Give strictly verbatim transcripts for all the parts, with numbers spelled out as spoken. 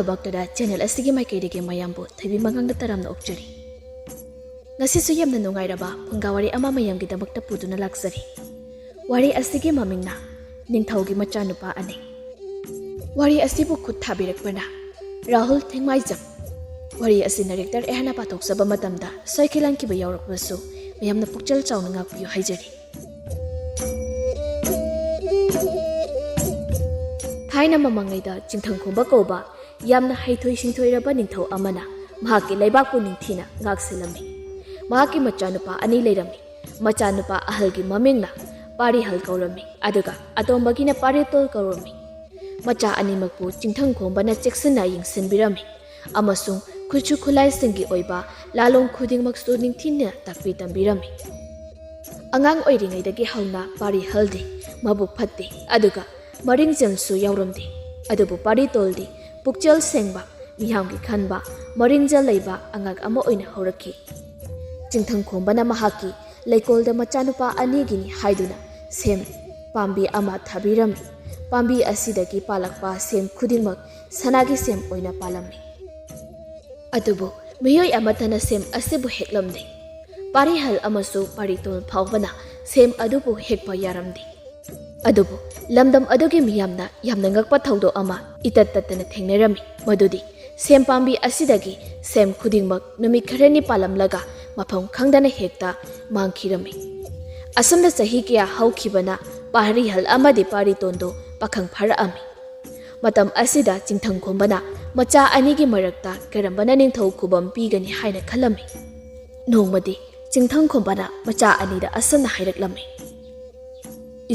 ꯚꯛꯇꯗ channel ꯑꯁꯤꯒꯤ ꯃꯥꯏꯀꯩꯗꯒꯤ ꯃꯌꯥꯝꯕꯨ ꯊꯣꯏꯕꯤ ꯃꯉꯥꯡꯗ ꯇꯔꯥꯝꯅ ꯑꯣꯛꯆꯔꯤ꯫ ꯉꯁꯤꯁꯨ ꯌꯥꯝꯅ ꯅꯨꯡꯉꯥꯏꯔꯕ ꯐꯨꯡꯒꯥ ꯋꯥꯔꯤ ꯑꯃ ꯃꯌꯥꯝꯒꯤꯗꯃꯛꯇ ꯄꯨꯗꯨꯅ ꯂꯥꯛꯆꯔꯤ꯫ ꯋꯥꯔꯤ ꯑꯁꯤꯒꯤ ꯃꯃꯤꯡꯅ ꯅꯤꯡꯊꯧꯒꯤ ꯃꯆꯥꯅꯨꯄꯥ ꯑꯅꯤ꯫ ꯋꯥꯔꯤ ꯑꯁꯤꯕꯨ ꯈꯨꯠ ꯊꯥꯕꯤꯔꯛꯄꯅ ꯔꯥꯍꯨꯜ ꯊꯦꯡꯃꯥꯏꯖꯝ꯫ ꯋꯥꯔꯤ ꯑꯁꯤ ꯅꯔꯦꯛꯇꯔ ꯑꯩꯍꯥꯛꯅ ꯄꯥꯊꯣꯛꯆꯕ ꯃꯇꯝꯗ ꯁꯣꯏꯈꯤ ꯂꯥꯟꯈꯤꯕ ꯌꯥꯎꯔꯛꯄꯁꯨ ꯃꯌꯥꯝꯅ ꯄꯨꯛꯆꯦꯜ ꯆꯥꯎꯅ ꯉꯥꯛꯄꯤꯌꯨ ꯍꯥꯏꯖꯔꯤ꯫ ꯊꯥꯏꯅ ꯃꯃꯥꯡꯉꯩꯗ ꯆꯤꯡꯊꯪ ꯈꯣꯝꯕ ꯀꯧꯕ ꯌꯥꯝꯅ ꯍꯩꯊꯣꯏ ꯁꯤꯡꯊꯣꯏꯔꯕ ꯅꯤꯡꯊꯧ ꯑꯃꯅ ꯃꯍꯥꯛꯀꯤ ꯂꯩꯕꯥꯛꯄꯨ ꯅꯤꯡꯊꯤꯅ ꯉꯥꯛꯁꯦꯜꯂꯝꯃꯤ꯫ ꯃꯍꯥꯛꯀꯤ ꯃꯆꯥꯅꯨꯄꯥ ꯑꯅꯤ ꯂꯩꯔꯝꯃꯤ꯫ ꯃꯆꯥꯅꯨꯄꯥ ꯑꯍꯜꯒꯤ ꯃꯃꯤꯡꯅ ꯄꯥꯔꯤꯍꯜ ꯀꯧꯔꯝꯃꯤ, ꯑꯗꯨꯒ ꯑꯇꯣꯝꯕꯒꯤꯅ ꯄꯥꯔꯤꯇꯣꯜ ꯀꯧꯔꯝꯃꯤ꯫ ꯃꯆꯥ ꯑꯅꯤꯃꯛꯄꯨ ꯆꯤꯡꯊꯪ ꯈꯣꯝꯕꯅ ꯆꯦꯛꯁꯤꯟꯅ ꯌꯦꯡꯁꯤꯟꯕꯤꯔꯝꯃꯤ ꯑꯃꯁꯨꯡ ꯈꯨꯠꯁꯨ ꯈꯨꯠꯂꯥꯏꯁꯤꯡꯒꯤ ꯑꯣꯏꯕ ꯂꯥꯂꯣꯡ ꯈꯨꯗꯤꯡꯃꯛꯁꯨ ꯅꯤꯡꯊꯤꯅ ꯇꯥꯛꯄꯤ ꯇꯝꯕꯤꯔꯝꯃꯤ꯫ ꯑꯉꯥꯡ ꯑꯣꯏꯔꯤꯉꯩꯗꯒꯤ ꯍꯧꯅ ꯄꯥꯔꯤꯍꯜꯗꯤ ꯃꯕꯨꯛ ꯐꯠꯇꯦ, ꯑꯗꯨꯒ ꯃꯔꯤꯡꯖꯦꯜꯁꯨ ꯌꯥꯎꯔꯝꯗꯦ꯫ ꯑꯗꯨꯕꯨ ꯄꯥꯔꯤꯇꯣꯜꯗꯤ ꯄꯨꯛꯆꯦꯜ ꯁꯦꯡꯕ, ꯃꯤꯌꯥꯝꯒꯤ ꯈꯟꯕ, ꯃꯔꯤꯡꯖꯦꯜ ꯂꯩꯕ ꯑꯉꯥꯡ ꯑꯃ ꯑꯣꯏꯅ ꯍꯧꯔꯛꯈꯤ꯫ ꯆꯤꯡꯊꯪ ꯈꯣꯝꯕꯅ ꯃꯍꯥꯛꯀꯤ ꯂꯩꯀꯣꯜꯗ ꯃꯆꯥꯅꯨꯄꯥ ꯑꯅꯤꯒꯤꯅꯤ ꯍꯥꯏꯗꯨꯅ ꯁꯦꯝ ꯄꯥꯝꯕꯤ ꯑꯃ ꯊꯥꯕꯤꯔꯝꯃꯤ꯫ ꯄꯥꯝꯕꯤ ꯑꯁꯤꯗꯒꯤ ꯄꯥꯜꯂꯛꯄ ꯁꯦꯝ ꯈꯨꯗꯤꯡꯃꯛ ꯁꯅꯥꯒꯤ ꯁꯦꯝ ꯑꯣꯏꯅ ꯄꯥꯜꯂꯝꯃꯤ꯫ ꯑꯗꯨꯕꯨ ꯃꯤꯑꯣꯏ ꯑꯃꯠꯇꯅ ꯁꯦꯝ ꯑꯁꯤꯕꯨ ꯍꯦꯛꯂꯝꯗꯦ꯫ ꯄꯥꯔꯤꯍꯜ ꯑꯃꯁꯨ ꯄꯥꯔꯤꯇꯣꯜ ꯐꯥꯎꯕꯅ ꯁꯦꯝ ꯑꯗꯨꯕꯨ ꯍꯦꯛꯄ ꯌꯥꯔꯝꯗꯦ꯫ ꯑꯗꯨꯕꯨ ꯂꯝꯗꯝ ꯑꯗꯨꯒꯤ ꯃꯤꯌꯥꯝꯅ ꯌꯥꯝꯅ ꯉꯛꯄ ꯊꯧꯗꯣꯛ ꯑꯃ ꯏꯇꯠ ꯇꯠꯇꯅ ꯊꯦꯡꯅꯔꯝꯃꯤ, ꯃꯗꯨꯗꯤ ꯁꯦꯝ ꯄꯥꯝꯕꯤ ꯑꯁꯤꯗꯒꯤ ꯁꯦꯝ ꯈꯨꯗꯤꯡꯃꯛ ꯅꯨꯃꯤꯠ ꯈꯔꯅꯤ ꯄꯥꯜꯂꯝꯂꯒ ꯃꯐꯝ ꯈꯪꯗꯅ ꯍꯦꯛꯇ ꯃꯥꯡꯈꯤꯔꯝꯃꯤ꯫ ꯑꯁꯨꯝꯅ ꯆꯍꯤ ꯀꯌꯥ ꯍꯧꯈꯤꯕꯅ ꯄꯥꯔꯤꯍꯜ ꯑꯃꯗꯤ ꯄꯥꯔꯤꯇꯣꯟꯗꯨ ꯄꯥꯈꯪ ꯐꯥꯔꯛꯑꯝꯃꯤ꯫ ꯃꯇꯝ ꯑꯁꯤꯗ ꯆꯤꯡꯊꯪ ꯈꯣꯝꯕꯅ ꯃꯆꯥ ꯑꯅꯤꯒꯤ ꯃꯔꯛꯇ ꯀꯔꯝꯕꯅ ꯅꯤꯡꯊꯧ ꯈꯨꯕꯝ ꯄꯤꯒꯅꯤ ꯍꯥꯏꯅ ꯈꯜꯂꯝꯃꯤ꯫ ꯅꯣꯡꯃꯗꯤ ꯆꯤꯡꯊꯪ ꯈꯣꯝꯕꯅ ꯃꯆꯥ ꯑꯅꯤꯗ ꯑꯁꯨꯝꯅ ꯍꯥꯏꯔꯛꯂꯝꯃꯤ,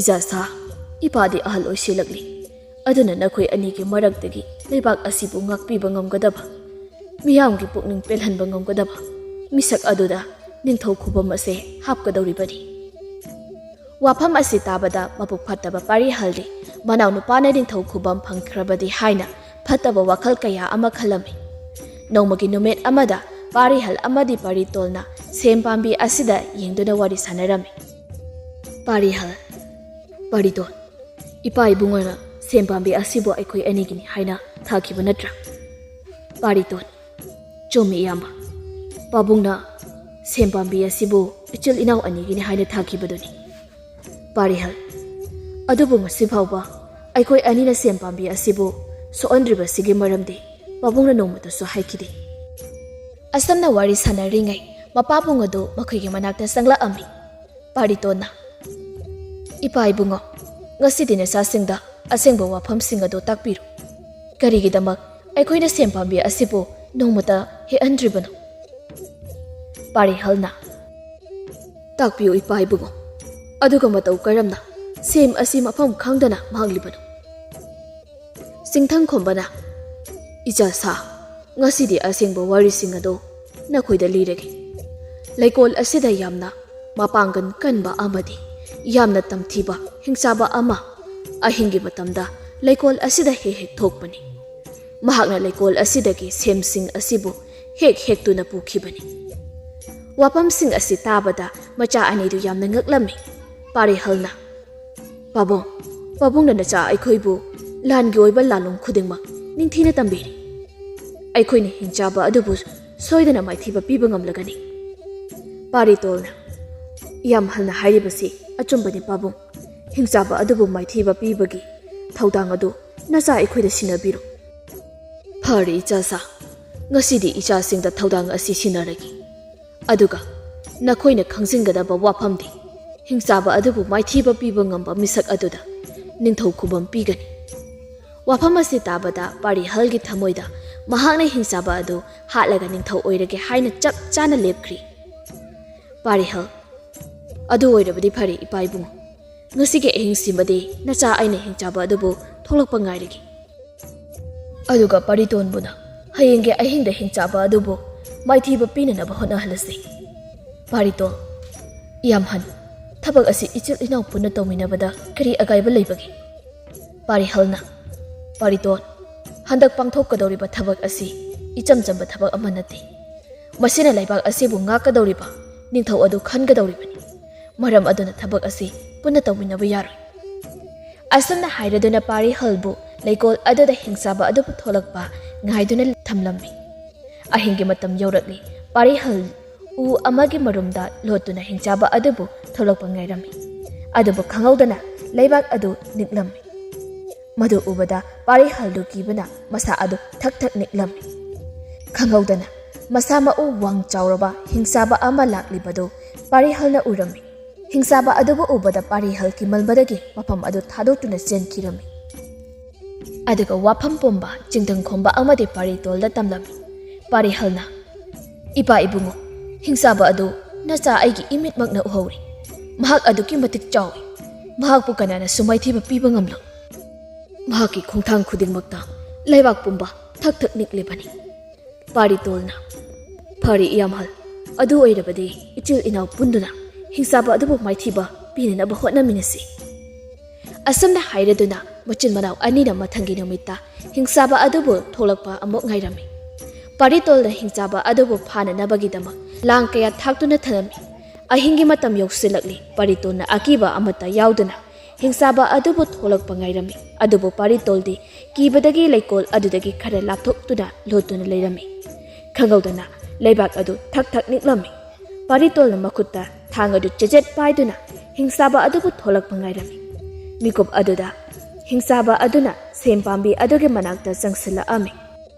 "ꯏꯆꯥꯁꯥ, ꯏꯄꯥꯗꯤ ꯑꯍꯜ ꯑꯣꯏꯁꯤꯜꯂꯛꯂꯤ, ꯑꯗꯨꯅ ꯅꯈꯣꯏ ꯑꯅꯤꯒꯤ ꯃꯔꯛꯇꯒꯤ ꯂꯩꯕꯥꯛ ꯑꯁꯤꯕꯨ ꯉꯥꯛꯄꯤꯕ ꯉꯝꯒꯗꯕ, ꯃꯤꯌꯥꯝꯒꯤ ꯄꯨꯛꯅꯤꯡ ꯄꯦꯜꯍꯟꯕ ꯉꯝꯒꯗꯕ ꯃꯤꯁꯛ ꯑꯗꯨꯗ ꯅꯤꯡꯊꯧ ꯈꯨꯕꯝ ꯑꯁꯦ ꯍꯥꯞꯀꯗꯧꯔꯤꯕꯅꯤ꯫" ꯋꯥꯐꯝ ꯑꯁꯤ ꯇꯥꯕꯗ ꯃꯕꯨꯛ ꯐꯠꯇꯕ ꯄꯥꯔꯤꯍꯜꯗꯤ ꯃꯅꯥꯎꯅꯨꯄꯥꯅ ꯅꯤꯡꯊꯧ ꯈꯨꯕꯝ ꯐꯪꯈ꯭ꯔꯕꯗꯤ ꯍꯥꯏꯅ ꯐꯠꯇꯕ ꯋꯥꯈꯜ ꯀꯌꯥ ꯑꯃ ꯈꯜꯂꯝꯃꯤ꯫ ꯅꯣꯡꯃꯒꯤ ꯅꯨꯃꯤꯠ ꯑꯃꯗ ꯄꯥꯔꯤꯍꯜ ꯑꯃꯗꯤ ꯄꯥꯔꯤꯇꯣꯜꯅ ꯁꯦꯝ ꯄꯥꯝꯕꯤ ꯑꯁꯤꯗ ꯌꯦꯡꯗꯨꯅ ꯋꯥꯔꯤ ꯁꯥꯟꯅꯔꯝꯃꯤ꯫ ꯄꯥꯔꯤꯍꯜ, "ꯄꯥꯔꯤꯇꯣꯜ, ꯏꯄꯥ ꯏꯕꯨꯡꯉꯣꯅ ꯁꯦꯝ ꯄꯥꯝꯕꯤ ꯑꯁꯤꯕꯨ ꯑꯩꯈꯣꯏ ꯑꯅꯤꯒꯤꯅꯤ ꯍꯥꯏꯅ ꯊꯥꯈꯤꯕ ꯅꯠꯇ꯭ꯔꯥ? ꯄꯥꯔꯤꯇꯣꯟ, ꯆꯨꯝꯃꯤ ꯏꯌꯥꯝꯕ꯫ ꯄꯥꯕꯨꯡꯅ ꯁꯦꯝ ꯄꯥꯝꯕꯤ ꯑꯁꯤꯕꯨ ꯏꯆꯤꯜ ꯏꯅꯥꯎ ꯑꯅꯤꯒꯤꯅꯤ ꯍꯥꯏꯅ ꯊꯥꯈꯤꯕꯗꯨꯅꯤ꯫ ꯄꯥꯔꯤꯍꯜ, ꯑꯗꯨꯕꯨ ꯉꯁꯤ ꯐꯥꯎꯕ ꯑꯩꯈꯣꯏ ꯑꯅꯤꯅ ꯁꯦꯝ ꯄꯥꯝꯕꯤ ꯑꯁꯤꯕꯨ ꯁꯣꯛꯍꯟꯗ꯭ꯔꯤꯕꯁꯤꯒꯤ ꯃꯔꯝꯗꯤ ꯄꯥꯕꯨꯡꯅ ꯅꯣꯡꯃꯇꯁꯨ ꯍꯥꯏꯈꯤꯗꯦ꯫ ꯑꯁꯨꯝꯅ ꯋꯥꯔꯤ ꯁꯥꯟꯅꯔꯤꯉꯩ ꯃꯄꯥꯕꯨꯡ ꯑꯗꯨ ꯃꯈꯣꯏꯒꯤ ꯃꯅꯥꯛꯇ ꯆꯪꯂꯛꯑꯝꯃꯤ꯫ ꯄꯥꯔꯤꯇꯣꯟꯅ, "ꯏꯄꯥ ꯏꯕꯨꯡꯉꯣ, ꯉꯁꯤꯗꯤ ꯅꯆꯥꯁꯤꯡꯗ ꯑꯁꯦꯡꯕ ꯋꯥꯐꯝꯁꯤꯡ ꯑꯗꯨ ꯇꯥꯛꯄꯤꯔꯨ꯫ ꯀꯔꯤꯒꯤꯗꯃꯛ ꯑꯩꯈꯣꯏꯅ ꯁꯦꯝ ꯄꯥꯝꯕꯤ ꯑꯁꯤꯕꯨ ꯅꯣꯡꯃꯇ ꯍꯦꯛꯍꯟꯗ꯭ꯔꯤꯕꯅꯣ?" ꯄꯥꯔꯤꯍꯜꯅ, "ꯇꯥꯛꯄꯤꯌꯨ ꯏꯄꯥ ꯏꯕꯨꯡꯉꯣ, ꯑꯗꯨꯒ ꯃꯇꯧ ꯀꯔꯝꯅ ꯁꯦꯝ ꯑꯁꯤ ꯃꯐꯝ ꯈꯪꯗꯅ ꯃꯥꯡꯂꯤꯕꯅꯣ?" ꯆꯤꯡꯊꯪ ꯈꯣꯝꯕꯅ, "ꯏꯆꯥ ꯁꯥ, ꯉꯁꯤꯗꯤ ꯑꯁꯦꯡꯕ ꯋꯥꯔꯤꯁꯤꯡ ꯑꯗꯨ ꯅꯈꯣꯏꯗ ꯂꯤꯔꯒꯦ꯫ ꯂꯩꯀꯣꯜ ꯑꯁꯤꯗ ꯌꯥꯝꯅ ꯃꯄꯥꯡꯒꯜ ꯀꯟꯕ ꯑꯃꯗꯤ ꯌꯥꯝꯅ ꯇꯝꯊꯤꯕ ꯍꯤꯡꯆꯥꯕ ꯑꯃ ꯑꯍꯤꯡꯒꯤ ꯃꯇꯝꯗ ꯂꯩꯀꯣꯜ ꯑꯁꯤꯗ ꯍꯦꯛ ꯍꯦꯛ ꯊꯣꯛꯄꯅꯤ꯫ ꯃꯍꯥꯛꯅ ꯂꯩꯀꯣꯜ ꯑꯁꯤꯗꯒꯤ ꯁꯦꯝꯁꯤꯡ ꯑꯁꯤꯕꯨ ꯍꯦꯛ ꯍꯦꯛꯇꯨꯅ ꯄꯨꯈꯤꯕꯅꯤ꯫" ꯋꯥꯐꯝꯁꯤꯡ ꯑꯁꯤ ꯇꯥꯕꯗ ꯃꯆꯥ ꯑꯅꯤꯗꯨ ꯌꯥꯝꯅ ꯉꯛꯂꯝꯃꯤ꯫ ꯄꯥꯔꯤꯍꯜꯅ, "ꯄꯥꯕꯨꯡ, ꯄꯥꯕꯨꯡꯅ ꯅꯆꯥ ꯑꯩꯈꯣꯏꯕꯨ ꯂꯥꯟꯒꯤ ꯑꯣꯏꯕ ꯂꯥꯂꯣꯡ ꯈꯨꯗꯤꯡꯃꯛ ꯅꯤꯡꯊꯤꯅ ꯇꯝꯕꯤꯔꯤ꯫ ꯑꯩꯈꯣꯏꯅ ꯍꯤꯡꯆꯥꯕ ꯑꯗꯨꯕꯨ ꯁꯣꯏꯗꯅ ꯃꯥꯏꯊꯤꯕ ꯄꯤꯕ ꯉꯝꯂꯒꯅꯤ꯫" ꯄꯥꯔꯤꯇꯣꯜꯅ, "ꯏꯌꯥꯝꯍꯜꯅ ꯍꯥꯏꯔꯤꯕꯁꯤ ꯑꯆꯨꯝꯕꯅꯤ ꯄꯥꯕꯨꯡ꯫ ꯍꯤꯡꯆꯥꯕ ꯑꯗꯨꯕꯨ ꯃꯥꯏꯊꯤꯕ ꯄꯤꯕꯒꯤ ꯊꯧꯗꯥꯡ ꯑꯗꯨ ꯅꯆꯥ ꯑꯩꯈꯣꯏꯗ ꯁꯤꯟꯅꯕꯤꯔꯣ꯫" "ꯐꯔꯦ ꯏꯆꯥꯁꯥ, ꯉꯁꯤꯗꯤ ꯏꯆꯥꯁꯤꯡꯗ ꯊꯧꯗꯥꯡ ꯑꯁꯤ ꯁꯤꯟꯅꯔꯒꯦ꯫ ꯑꯗꯨꯒ ꯅꯈꯣꯏꯅ ꯈꯪꯖꯤꯟꯒꯗꯕ ꯋꯥꯐꯝꯗꯤ ꯍꯤꯡꯆꯥꯕ ꯑꯗꯨꯕꯨ ꯃꯥꯏꯊꯤꯕ ꯄꯤꯕ ꯉꯝꯕ ꯃꯤꯁꯛ ꯑꯗꯨꯗ ꯅꯤꯡꯊꯧ ꯈꯨꯕꯝ ꯄꯤꯒꯅꯤ꯫" ꯋꯥꯐꯝ ꯑꯁꯤ ꯇꯥꯕꯗ ꯄꯥꯔꯤꯍꯜꯒꯤ ꯊꯃꯣꯏꯗ ꯃꯍꯥꯛꯅ ꯍꯤꯡꯆꯥꯕ ꯑꯗꯨ ꯍꯥꯠꯂꯒ ꯅꯤꯡꯊꯧ ꯑꯣꯏꯔꯒꯦ ꯍꯥꯏꯅ ꯆꯞ ꯆꯥꯅ ꯂꯦꯞꯈ꯭ꯔꯤ꯫ ꯄꯥꯔꯤꯍꯜ, "ꯑꯗꯨ ꯑꯣꯏꯔꯕꯗꯤ ꯐꯔꯦ ꯏꯄꯥ ꯏꯕꯨꯡꯉꯣ꯫ ꯉꯁꯤꯒꯤ ꯑꯍꯤꯡꯁꯤꯃꯗꯤ ꯅꯆꯥ ꯑꯩꯅ ꯍꯤꯡꯆꯥꯕ ꯑꯗꯨꯕꯨ ꯊꯣꯛꯂꯛꯄ ꯉꯥꯏꯔꯒꯦ꯫ ꯑꯗꯨꯒ ꯄꯥꯔꯤꯇꯣꯟꯕꯨꯅ ꯍꯌꯦꯡꯒꯤ ꯑꯍꯤꯡꯗ ꯍꯤꯡꯆꯥꯕ ꯑꯗꯨꯕꯨ ꯃꯥꯏꯊꯤꯕ ꯄꯤꯅꯅꯕ ꯍꯣꯠꯅꯍꯜꯂꯁꯤ꯫" ꯄꯥꯔꯤꯇꯣꯟ, "ꯏꯌꯥꯝꯍꯟ, ꯊꯕꯛ ꯑꯁꯤ ꯏꯆꯤꯜ ꯏꯅꯥꯎ ꯄꯨꯟꯅ ꯇꯧꯃꯤꯟꯅꯕꯗ ꯀꯔꯤ ꯑꯀꯥꯏꯕ ꯂꯩꯕꯒꯦ?" ꯄꯥꯔꯤꯍꯜꯅ, "ꯄꯥꯔꯤꯇꯣꯟ, ꯍꯟꯗꯛ ꯄꯥꯡꯊꯣꯛꯀꯗꯧꯔꯤꯕ ꯊꯕꯛ ꯑꯁꯤ ꯏꯆꯝ ꯆꯝꯕ ꯊꯕꯛ ꯑꯃ ꯅꯠꯇꯦ꯫ ꯃꯁꯤꯅ ꯂꯩꯕꯥꯛ ꯑꯁꯤꯕꯨ ꯉꯥꯛꯀꯗꯧꯔꯤꯕ ꯅꯤꯡꯊꯧ ꯑꯗꯨ ꯈꯟꯒꯗꯧꯔꯤꯕꯅꯤ꯫ ꯃꯔꯝ ꯑꯗꯨꯅ ꯊꯕꯛ ꯑꯁꯤ ꯄꯨꯟꯅ ꯇꯧꯃꯤꯟꯅꯕ ꯌꯥꯔꯣꯏ꯫" ꯑꯁꯨꯝꯅ ꯍꯥꯏꯔꯗꯨꯅ ꯄꯥꯔꯤꯍꯜꯕꯨ ꯂꯩꯀꯣꯜ ꯑꯗꯨꯗ ꯍꯤꯡꯆꯥꯕ ꯑꯗꯨꯕꯨ ꯊꯣꯛꯂꯛꯄ ꯉꯥꯏꯗꯨꯅ ꯊꯝꯂꯝꯃꯤ꯫ ꯑꯍꯤꯡꯒꯤ ꯃꯇꯝ ꯌꯧꯔꯛꯂꯤ꯫ ꯄꯥꯔꯤꯍꯜ ꯎ ꯑꯃꯒꯤ ꯃꯔꯨꯝꯗ ꯂꯣꯠꯇꯨꯅ ꯍꯤꯡꯆꯥꯕ ꯑꯗꯨꯕꯨ ꯊꯣꯛꯂꯛꯄ ꯉꯥꯏꯔꯝꯃꯤ꯫ ꯑꯗꯨꯕꯨ ꯈꯪꯍꯧꯗꯅ ꯂꯩꯕꯥꯛ ꯑꯗꯨ ꯅꯤꯛꯂꯝꯃꯤ꯫ ꯃꯗꯨ ꯎꯕꯗ ꯄꯥꯔꯤꯍꯜꯗꯨ ꯀꯤꯕꯅ ꯃꯁꯥ ꯑꯗꯨ ꯊꯛ ꯊꯛ ꯅꯤꯛꯂꯝꯃꯤ꯫ ꯈꯪꯍꯧꯗꯅ ꯃꯁꯥ ꯃꯎ ꯋꯥꯡ ꯆꯥꯎꯔꯕ ꯍꯤꯡꯆꯥꯕ ꯑꯃ ꯂꯥꯛꯂꯤꯕꯗꯨ ꯄꯥꯔꯤꯍꯜꯅ ꯎꯔꯝꯃꯤ꯫ ꯍꯤꯡꯆꯥꯕ ꯑꯗꯨꯕꯨ ꯎꯕꯗ ꯄꯥꯔꯤꯍꯜ ꯀꯤꯃꯟꯕꯗꯒꯤ ꯃꯐꯝ ꯑꯗꯨ ꯊꯥꯗꯣꯛꯇꯨꯅ ꯆꯦꯟꯈꯤꯔꯝꯃꯤ꯫ ꯑꯗꯨꯒ ꯋꯥꯐꯝ ꯄꯨꯝꯕ ꯆꯤꯡꯗꯪ ꯈꯣꯝꯕ ꯑꯃꯗꯤ ꯄꯥꯔꯤꯇꯣꯜꯗ ꯇꯝꯂꯝꯃꯤ꯫ ꯄꯥꯔꯤꯍꯜꯅ, "ꯏꯄꯥ ꯏꯕꯨꯡꯉꯣ, ꯍꯤꯡꯆꯥꯕ ꯑꯗꯨ ꯅꯆꯥ ꯑꯩꯒꯤ ꯏꯃꯤꯠꯃꯛꯅ ꯎꯍꯧꯔꯤ꯫ ꯃꯍꯥꯛ ꯑꯗꯨꯛꯀꯤ ꯃꯇꯤꯛ ꯆꯥꯎꯏ꯫ ꯃꯍꯥꯛꯄꯨ ꯀꯅꯥꯅꯁꯨ ꯃꯥꯏꯊꯤꯕ ꯄꯤꯕ ꯉꯝꯂꯣꯏ꯫ ꯃꯍꯥꯛꯀꯤ ꯈꯣꯡꯊꯥꯡ ꯈꯨꯗꯤꯡꯃꯛꯇ ꯂꯩꯕꯥꯛ ꯄꯨꯝꯕ ꯊꯛ ꯊꯛ ꯅꯤꯛꯂꯤꯕꯅꯤ꯫" ꯄꯥꯔꯤꯇꯣꯜꯅ, "ꯐꯔꯦ ꯏꯌꯥꯝꯍꯜ, ꯑꯗꯨ ꯑꯣꯏꯔꯕꯗꯤ ꯏꯆꯤꯜ ꯏꯅꯥꯎ ꯄꯨꯟꯗꯨꯅ ꯍꯤꯡꯆꯥꯕ ꯑꯗꯨꯕꯨ ꯃꯥꯏꯊꯤꯕ ꯄꯤꯅꯅꯕ ꯍꯣꯠꯅꯃꯤꯟꯅꯁꯤ꯫" ꯑꯁꯨꯝꯅ ꯍꯥꯏꯔꯗꯨꯅ ꯃꯆꯤꯟ ꯃꯅꯥꯎ ꯑꯅꯤꯅ ꯃꯊꯪꯒꯤ ꯅꯨꯃꯤꯠꯇ ꯍꯤꯡꯆꯥꯕ ꯑꯗꯨꯕꯨ ꯊꯣꯛꯂꯛꯄ ꯑꯃꯨꯛ ꯉꯥꯏꯔꯝꯃꯤ꯫ ꯄꯥꯔꯤꯇꯣꯜꯅ ꯍꯤꯡꯆꯥꯕ ꯑꯗꯨꯕꯨ ꯐꯥꯅꯅꯕꯒꯤꯗꯃꯛ ꯂꯥꯡ ꯀꯌꯥ ꯊꯥꯛꯇꯨꯅ ꯊꯝꯂꯝꯃꯤ꯫ ꯑꯍꯤꯡꯒꯤ ꯃꯇꯝ ꯌꯧꯁꯤꯜꯂꯛꯂꯤ꯫ ꯄꯥꯔꯤꯇꯣꯜꯅ ꯑꯀꯤꯕ ꯑꯃꯠꯇ ꯌꯥꯎꯗꯅ ꯍꯤꯡꯆꯥꯕ ꯑꯗꯨꯕꯨ ꯊꯣꯛꯂꯛꯄ ꯉꯥꯏꯔꯝꯃꯤ꯫ ꯑꯗꯨꯕꯨ ꯄꯥꯔꯤꯇꯣꯜꯗꯤ ꯀꯤꯕꯗꯒꯤ ꯂꯩꯀꯣꯜ ꯑꯗꯨꯗꯒꯤ ꯈꯔ ꯂꯥꯞꯊꯣꯛꯇꯨꯅ ꯂꯣꯠꯇꯨꯅ ꯂꯩꯔꯝꯃꯤ꯫ ꯈꯪꯍꯧꯗꯅ ꯂꯩꯕꯥꯛ ꯑꯗꯨ ꯊꯛ ꯊꯛ ꯅꯤꯛꯂꯝꯃꯤ꯫ ꯄꯥꯔꯤꯇꯣꯜꯅ ꯃꯈꯨꯠꯇ ꯊꯥꯡ ꯑꯗꯨ ꯆꯦꯖꯦꯠ ꯄꯥꯏꯗꯨꯅ ꯍꯤꯡꯆꯥꯕ ꯑꯗꯨꯕꯨ ꯊꯣꯛꯂꯛꯄ ꯉꯥꯏꯔꯝꯃꯤ꯫ ꯃꯤꯀꯨꯞ ꯑꯗꯨꯗ ꯍꯤꯡꯆꯥꯕ ꯑꯗꯨꯅ ꯁꯦꯝ ꯄꯥꯝꯕꯤ ꯑꯗꯨꯒꯤ ꯃꯅꯥꯛꯇ ꯆꯪꯁꯤꯜꯂꯛꯑꯝꯃꯤ꯫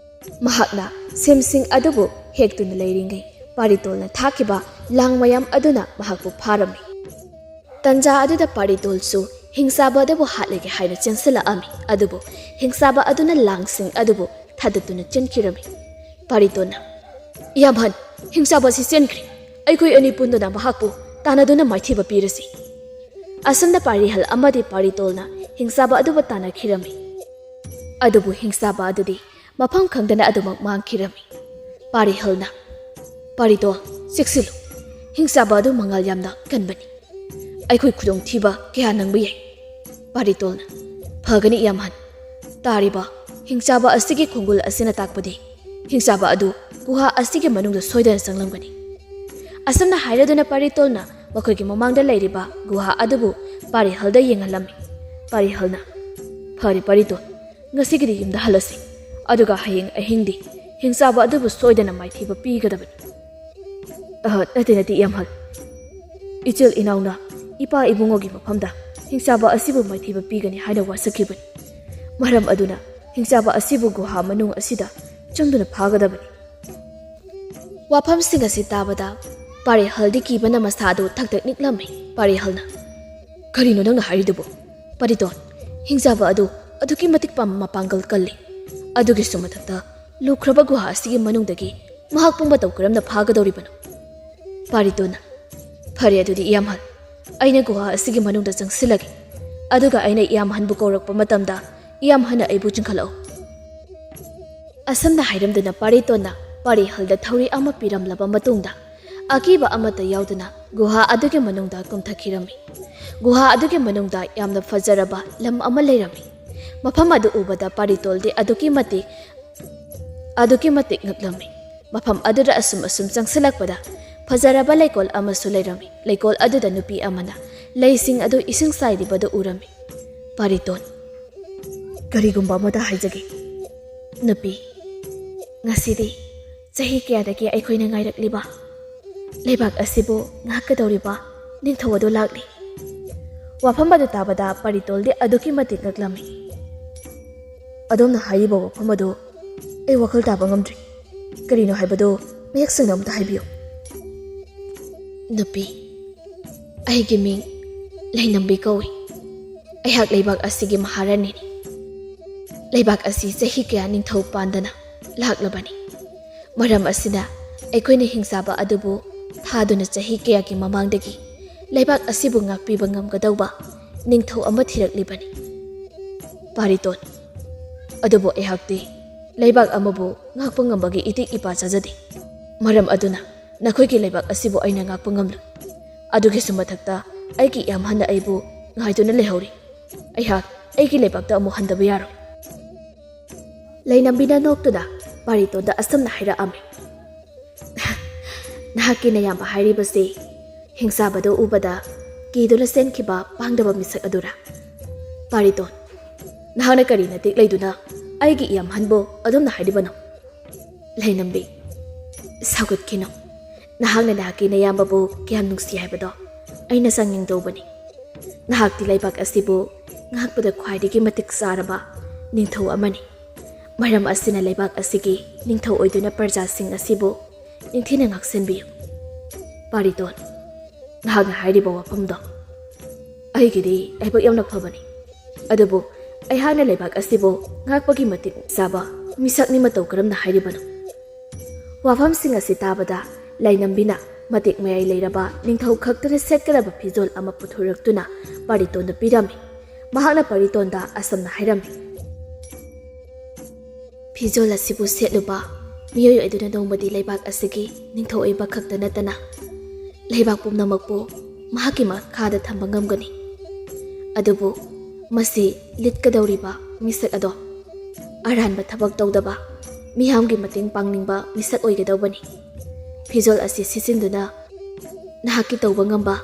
ꯃꯍꯥꯛꯅ ꯁꯦꯝꯁꯤꯡ ꯑꯗꯨꯕꯨ ꯍꯦꯛꯇꯨꯅ ꯂꯩꯔꯤꯉꯩ ꯄꯥꯔꯤꯇꯣꯜꯅ ꯊꯥꯈꯤꯕ ꯂꯥꯡ ꯃꯌꯥꯝ ꯑꯗꯨꯅ ꯃꯍꯥꯛꯄꯨ ꯐꯥꯔꯝꯃꯤ꯫ ꯇꯟꯖꯥ ꯑꯗꯨꯗ ꯄꯥꯔꯤꯇꯣꯜꯁꯨ ꯍꯤꯡꯆꯥꯕ ꯑꯗꯨꯕꯨ ꯍꯥꯠꯂꯒꯦ ꯍꯥꯏꯅ ꯆꯦꯟꯁꯤꯜꯂꯛꯑꯝꯃꯤ꯫ ꯑꯗꯨꯕꯨ ꯍꯤꯡꯆꯥꯕ ꯑꯗꯨꯅ ꯂꯥꯡꯁꯤꯡ ꯑꯗꯨꯕꯨ ꯊꯥꯗꯠꯇꯨꯅ ꯆꯦꯟꯈꯤꯔꯝꯃꯤ꯫ ꯄꯥꯔꯤꯇꯣꯜꯅ, "ꯏꯌꯥꯝꯍꯟ, ꯍꯤꯡꯆꯥꯕ ꯑꯁꯤ ꯆꯦꯟꯈ꯭ꯔꯦ꯫ ꯑꯩꯈꯣꯏ ꯑꯅꯤ ꯄꯨꯟꯗꯨꯅ ꯃꯍꯥꯛꯄꯨ ꯇꯥꯟꯅꯗꯨꯅ ꯃꯥꯏꯊꯤꯕ ꯄꯤꯔꯁꯤ꯫" ꯑꯁꯨꯝꯅ ꯄꯥꯔꯤꯍꯜ ꯑꯃꯗꯤ ꯄꯥꯔꯤꯇꯣꯜꯅ ꯍꯤꯡꯆꯥꯕ ꯑꯗꯨꯕꯨ ꯇꯥꯟꯅꯈꯤꯔꯝꯃꯤ꯫ ꯑꯗꯨꯕꯨ ꯍꯤꯡꯆꯥꯕ ꯑꯗꯨꯗꯤ ꯃꯐꯝ ꯈꯪꯗꯅ ꯑꯗꯨꯃꯛ ꯃꯥꯡꯈꯤꯔꯝꯃꯤ꯫ ꯄꯥꯔꯤꯍꯜꯅ, "ꯄꯥꯔꯤꯇꯣꯜ, ꯆꯦꯛꯁꯤꯜꯂꯨ꯫ ꯍꯤꯡꯆꯥꯕ ꯑꯗꯨ ꯃꯉꯥꯜ ꯌꯥꯝꯅ ꯀꯟꯕꯅꯤ꯫ ꯑꯩꯈꯣꯏ ꯈꯨꯗꯣꯡꯊꯤꯕ ꯀꯌꯥ ꯅꯪꯕ ꯌꯥꯏ꯫" ꯄꯥꯔꯤꯇꯣꯜꯅ, "ꯐꯒꯅꯤ ꯏꯌꯥꯝꯍꯟ꯫ ꯇꯥꯔꯤꯕ ꯍꯤꯡꯆꯥꯕ ꯑꯁꯤꯒꯤ ꯈꯣꯡꯒꯨꯜ ꯑꯁꯤꯅ ꯇꯥꯛꯄꯗꯤ ꯍꯤꯡꯆꯥꯕ ꯑꯗꯨ ꯒꯨꯍꯥ ꯑꯁꯤꯒꯤ ꯃꯅꯨꯡꯗ ꯁꯣꯏꯗꯅ ꯆꯪꯂꯝꯒꯅꯤ꯫" ꯑꯁꯨꯝꯅ ꯍꯥꯏꯔꯗꯨꯅ ꯄꯥꯔꯤꯇꯣꯜꯅ ꯃꯈꯣꯏꯒꯤ ꯃꯃꯥꯡꯗ ꯂꯩꯔꯤꯕ ꯒꯨꯍꯥ ꯑꯗꯨꯕꯨ ꯄꯥꯔꯤꯍꯜꯗ ꯌꯦꯡꯍꯜꯂꯝꯃꯤ꯫ ꯄꯥꯔꯤꯍꯜꯅ, "ꯐꯔꯦ ꯄꯥꯔꯤꯇꯣꯜ, ꯉꯁꯤꯒꯤꯗꯤ ꯌꯨꯝꯗ ꯍꯜꯂꯁꯤ꯫ ꯑꯗꯨꯒ ꯍꯌꯦꯡ ꯑꯍꯤꯡꯗꯤ ꯍꯤꯡꯆꯥꯕ ꯑꯗꯨꯕꯨ ꯁꯣꯏꯗꯅ ꯃꯥꯏꯊꯤꯕ ꯄꯤꯒꯗꯕꯅꯤ꯫ ꯑꯍ, ꯅꯠꯇꯦ, ꯅꯠꯇꯦ, ꯏꯌꯥꯝꯍꯜ꯫ ꯏꯆꯤꯜ ꯏꯅꯥꯎꯅ ꯏꯄꯥ ꯏꯕꯨꯡꯉꯣꯒꯤ ꯃꯐꯝꯗ ꯍꯤꯡꯆꯥꯕ ꯑꯁꯤꯕꯨ ꯃꯥꯏꯊꯤꯕ ꯄꯤꯒꯅꯤ ꯍꯥꯏꯅ ꯋꯥꯁꯛꯈꯤꯕꯅꯤ꯫ ꯃꯔꯝ ꯑꯗꯨꯅ ꯍꯤꯡꯆꯥꯕ ꯑꯁꯤꯕꯨ ꯒꯨꯍꯥ ꯃꯅꯨꯡ ꯑꯁꯤꯗ ꯆꯪꯗꯨꯅ ꯐꯥꯒꯗꯕꯅꯤ꯫ ꯋꯥꯐꯝꯁꯤꯡ ꯑꯁꯤ ꯇꯥꯕꯗ ꯄꯥꯔꯦꯍꯜꯗꯤ ꯀꯤꯕꯅ ꯃꯁꯥꯗꯨ ꯊꯛ ꯊꯛ ꯅꯤꯛꯂꯝꯃꯤ꯫ ꯄꯥꯔꯦꯍꯜꯅ, "ꯀꯔꯤꯅꯣ ꯅꯪꯅ ꯍꯥꯏꯔꯤꯗꯨꯕꯨ? ꯄꯥꯔꯤꯇꯣꯟ, ꯍꯤꯡꯆꯥꯕ ꯑꯗꯨ ꯑꯗꯨꯛꯀꯤ ꯃꯇꯤꯛ ꯄꯥꯝ-, ꯃꯄꯥꯡꯒꯜ ꯀꯜꯂꯤ꯫ ꯑꯗꯨꯒꯤꯁꯨ ꯃꯊꯛꯇ ꯂꯨꯈ꯭ꯔꯕ ꯒꯨꯍꯥ ꯑꯁꯤꯒꯤ ꯃꯅꯨꯡꯗꯒꯤ ꯃꯍꯥꯛꯄꯨ ꯃꯇꯧ ꯀꯔꯝꯅ ꯐꯥꯒꯗꯧꯔꯤꯕꯅꯣ?" ꯄꯥꯔꯤꯇꯣꯟꯅ, "ꯐꯔꯦ ꯑꯗꯨꯗꯤ ꯏꯌꯥꯝꯍꯜ, ꯑꯩꯅ ꯒꯨꯍꯥ ꯑꯁꯤꯒꯤ ꯃꯅꯨꯡꯗ ꯆꯪꯁꯤꯜꯂꯒꯦ꯫ ꯑꯗꯨꯒ ꯑꯩꯅ ꯏꯌꯥꯝꯍꯟꯕꯨ ꯀꯧꯔꯛꯄ ꯃꯇꯝꯗ ꯏꯌꯥꯝꯍꯟꯅ ꯑꯩꯕꯨ ꯆꯤꯡꯈꯠꯂꯛꯎ꯫" ꯑꯁꯨꯝꯅ ꯍꯥꯏꯔꯝꯗꯨꯅ ꯄꯥꯔꯤꯇꯣꯟꯅ ꯄꯥꯔꯤꯍꯜꯗ ꯊꯧꯔꯤ ꯑꯃ ꯄꯤꯔꯝꯂꯕ ꯃꯇꯨꯡꯗ ꯑꯀꯤꯕ ꯑꯃꯠꯇ ꯌꯥꯎꯗꯅ ꯒꯨꯍꯥ ꯑꯗꯨꯒꯤ ꯃꯅꯨꯡꯗ ꯀꯨꯝꯊꯈꯤꯔꯝꯃꯤ꯫ ꯒꯨꯍꯥ ꯑꯗꯨꯒꯤ ꯃꯅꯨꯡꯗ ꯌꯥꯝꯅ ꯐꯖꯔꯕ ꯂꯝ ꯑꯃ ꯂꯩꯔꯝꯃꯤ꯫ ꯃꯐꯝ ꯑꯗꯨ ꯎꯕꯗ ꯄꯥꯔꯤꯇꯣꯜꯗꯤ ꯑꯗꯨꯛꯀꯤ ꯃꯇꯤꯛ, ꯑꯗꯨꯛꯀꯤ ꯃꯇꯤꯛ ꯉꯛꯂꯝꯃꯤ꯫ ꯃꯐꯝ ꯑꯗꯨꯗ ꯑꯁꯨꯝ ꯑꯁꯨꯝ ꯆꯪꯁꯤꯜꯂꯛꯄꯗ ꯐꯖꯔꯕ ꯂꯩꯀꯣꯜ ꯑꯃꯁꯨ ꯂꯩꯔꯝꯃꯤ꯫ ꯂꯩꯀꯣꯜ ꯑꯗꯨꯗ ꯅꯨꯄꯤ ꯑꯃꯅ ꯂꯩꯁꯤꯡ ꯑꯗꯨ ꯏꯁꯤꯡ ꯆꯥꯏꯔꯤꯕꯗꯨ ꯎꯔꯝꯃꯤ꯫ ꯄꯥꯔꯤꯇꯣꯟ, ꯀꯔꯤꯒꯨꯝꯕ ꯑꯃꯇ ꯍꯥꯏꯖꯒꯦ꯫ ꯅꯨꯄꯤ, ꯉꯁꯤꯗꯤ ꯆꯍꯤ ꯀꯌꯥꯗꯒꯤ ꯑꯩꯈꯣꯏꯅ ꯉꯥꯏꯔꯛꯂꯤꯕ ꯂꯩꯕꯥꯛ ꯑꯁꯤꯕꯨ ꯉꯥꯛꯀꯗꯧꯔꯤꯕ ꯅꯤꯡꯊꯧ ꯑꯗꯨ ꯂꯥꯛꯂꯤ꯫ ꯋꯥꯐꯝ ꯑꯗꯨ ꯇꯥꯕꯗ ꯄꯥꯔꯤꯇꯣꯜꯗꯤ ꯑꯗꯨꯛꯀꯤ ꯃꯇꯤꯛ ꯉꯛꯂꯝꯃꯤ꯫ ꯑꯗꯣꯝꯅ ꯍꯥꯏꯔꯤꯕ ꯋꯥꯐꯝ ꯑꯗꯨ ꯑꯩ ꯋꯥꯈꯜ ꯇꯥꯕ ꯉꯝꯗ꯭ꯔꯤ꯫ ꯀꯔꯤꯅꯣ ꯍꯥꯏꯕꯗꯨ ꯃꯌꯦꯛ ꯁꯦꯡꯅ ꯑꯃꯇ ꯍꯥꯏꯕꯤꯌꯨ꯫ ꯅꯨꯄꯤ, ꯑꯩꯒꯤ ꯃꯤꯡ ꯂꯩꯅꯝꯕꯤ ꯀꯧꯏ꯫ ꯑꯩꯍꯥꯛ ꯂꯩꯕꯥꯛ ꯑꯁꯤꯒꯤ ꯃꯍꯥꯔꯥꯅꯤꯅꯤ꯫ ꯂꯩꯕꯥꯛ ꯑꯁꯤ ꯆꯍꯤ ꯀꯌꯥ ꯅꯤꯡꯊꯧ ꯄꯥꯟꯗꯅ ꯂꯥꯛꯂꯕꯅꯤ꯫ ꯃꯔꯝ ꯑꯁꯤꯅ ꯑꯩꯈꯣꯏꯅ ꯍꯤꯡꯆꯥꯕ ꯑꯗꯨꯕꯨ ꯊꯥꯗꯨꯅ ꯆꯍꯤ ꯀꯌꯥꯒꯤ ꯃꯃꯥꯡꯗꯒꯤ ꯂꯩꯕꯥꯛ ꯑꯁꯤꯕꯨ ꯉꯥꯛꯄꯤꯕ ꯉꯝꯒꯗꯧꯕ ꯅꯤꯡꯊꯧ ꯑꯃ ꯊꯤꯔꯛꯂꯤꯕꯅꯤ꯫ ꯄꯥꯔꯤꯇꯣꯟ, ꯑꯗꯨꯕꯨ ꯑꯩꯍꯥꯛꯇꯤ ꯂꯩꯕꯥꯛ ꯑꯃꯕꯨ ꯉꯥꯛꯄ ꯉꯝꯕꯒꯤ ꯏꯇꯤꯛ ꯏꯄꯥ ꯆꯥꯖꯗꯦ꯫ ꯃꯔꯝ ꯑꯗꯨꯅ ꯅꯈꯣꯏꯒꯤ ꯂꯩꯕꯥꯛ ꯑꯁꯤꯕꯨ ꯑꯩꯅ ꯉꯥꯛꯄ ꯉꯝꯂꯣꯏ꯫ ꯑꯗꯨꯒꯤꯁꯨ ꯃꯊꯛꯇ ꯑꯩꯒꯤ ꯏꯌꯥꯝꯍꯟꯅ ꯑꯩꯕꯨ ꯉꯥꯏꯗꯨꯅ ꯂꯩꯍꯧꯔꯤ꯫ ꯑꯩꯍꯥꯛ ꯑꯩꯒꯤ ꯂꯩꯕꯥꯛꯇ ꯑꯃꯨꯛ ꯍꯟꯗꯕ ꯌꯥꯔꯣꯏ꯫ ꯂꯩꯅꯝꯕꯤꯅ ꯅꯣꯛꯇꯨꯅ ꯄꯥꯔꯤꯇꯣꯟꯗ ꯑꯁꯨꯝꯅ ꯍꯥꯏꯔꯛꯑꯝꯃꯤ꯫ ꯅꯍꯥꯛꯀꯤ ꯅꯌꯥꯝꯕ ꯍꯥꯏꯔꯤꯕꯁꯤ ꯍꯤꯡꯆꯥꯕꯗꯨ ꯎꯕꯗ ꯀꯤꯗꯨꯅ ꯆꯦꯟꯈꯤꯕ ꯄꯥꯡꯗꯕ ꯃꯤꯁꯛ ꯑꯗꯨꯔꯥ? ꯄꯥꯔꯤꯇꯣꯟ, ꯅꯍꯥꯛꯅ ꯀꯔꯤ ꯅꯇꯤꯛ ꯂꯩꯗꯨꯅ ꯑꯩꯒꯤ ꯏꯌꯥꯝꯍꯟꯕꯨ ꯑꯗꯨꯝꯅ ꯍꯥꯏꯔꯤꯕꯅꯣ? ꯂꯩꯅꯝꯕꯤ, ꯁꯧꯒꯠꯈꯤꯅꯨ꯫ ꯅꯍꯥꯛꯅ ꯅꯍꯥꯛꯀꯤ ꯅꯌꯥꯝꯕꯕꯨ ꯀꯌꯥꯝ ꯅꯨꯡꯁꯤ ꯍꯥꯏꯕꯗꯣ ꯑꯩꯅ ꯆꯥꯡꯌꯦꯡꯗꯧꯕꯅꯤ꯫ ꯅꯍꯥꯛꯇꯤ ꯂꯩꯕꯥꯛ ꯑꯁꯤꯕꯨ ꯉꯥꯛꯄꯗ ꯈ꯭ꯋꯥꯏꯗꯒꯤ ꯃꯇꯤꯛ ꯆꯥꯔꯕ ꯅꯤꯡꯊꯧ ꯑꯃꯅꯤ꯫ ꯃꯔꯝ ꯑꯁꯤꯅ ꯂꯩꯕꯥꯛ ꯑꯁꯤꯒꯤ ꯅꯤꯡꯊꯧ ꯑꯣꯏꯗꯨꯅ ꯄ꯭ꯔꯖꯥꯁꯤꯡ ꯑꯁꯤꯕꯨ ꯅꯤꯡꯊꯤꯅ ꯉꯥꯛꯁꯦꯟꯕꯤꯌꯨ꯫ ꯄꯥꯔꯤꯇꯣꯟ, ꯅꯍꯥꯛꯅ ꯍꯥꯏꯔꯤꯕ ꯋꯥꯐꯝꯗꯣ ꯑꯩꯒꯤꯗꯤ ꯂꯥꯏꯕꯛ ꯌꯥꯝꯅ ꯐꯕꯅꯤ꯫ ꯑꯗꯨꯕꯨ ꯑꯩꯍꯥꯛꯅ ꯂꯩꯕꯥꯛ ꯑꯁꯤꯕꯨ ꯉꯥꯛꯄꯒꯤ ꯃꯇꯤꯛ ꯆꯥꯕ ꯃꯤꯁꯛꯅꯤ꯫ ꯃꯇꯧ ꯀꯔꯝꯅ ꯍꯥꯏꯔꯤꯕꯅꯣ? ꯋꯥꯐꯝꯁꯤꯡ ꯑꯁꯤ ꯇꯥꯕꯗ ꯂꯩꯅꯝꯕꯤꯅ ꯃꯇꯤꯛ ꯃꯌꯥꯏ ꯂꯩꯔꯕ ꯅꯤꯡꯊꯧ ꯈꯛꯇꯅ ꯁꯦꯠꯀꯗꯕ ꯐꯤꯖꯣꯜ ꯑꯃ ꯄꯨꯊꯣꯔꯛꯇꯨꯅ ꯄꯥꯔꯤꯇꯣꯟꯗ ꯄꯤꯔꯝꯃꯤ꯫ ꯃꯍꯥꯛꯅ ꯄꯥꯔꯤꯇꯣꯟꯗ ꯑꯁꯨꯝꯅ ꯍꯥꯏꯔꯝꯃꯤ: "ꯐꯤꯖꯣꯜ ꯑꯁꯤꯕꯨ ꯁꯦꯠꯂꯨꯕ ꯃꯤꯑꯣꯏ ꯑꯗꯨꯅ ꯅꯣꯡꯃꯗꯤ ꯂꯩꯕꯥꯛ ꯑꯁꯤꯒꯤ ꯅꯤꯡꯊꯧ ꯑꯣꯏꯕ ꯈꯛꯇ ꯅꯠꯇꯅ ꯂꯩꯕꯥꯛ ꯄꯨꯝꯅꯃꯛꯄꯨ ꯃꯍꯥꯛꯀꯤ ꯃꯈꯥꯗ ꯊꯝꯕ ꯉꯝꯒꯅꯤ꯫ ꯑꯗꯨꯕꯨ ꯃꯁꯤ ꯂꯤꯠꯀꯗꯧꯔꯤꯕ ꯃꯤꯁꯛ ꯑꯗꯣ ꯑꯔꯥꯟꯕ ꯊꯕꯛ ꯇꯧꯗꯕ, ꯃꯤꯌꯥꯝꯒꯤ ꯃꯇꯦꯡ ꯄꯥꯡꯅꯤꯡꯕ ꯃꯤꯁꯛ ꯑꯣꯏꯒꯗꯧꯕꯅꯤ꯫ ꯐꯤꯖꯣꯜ ꯑꯁꯤ ꯁꯤꯖꯤꯟꯗꯨꯅ ꯅꯍꯥꯛꯀꯤ ꯇꯧꯕ ꯉꯝꯕ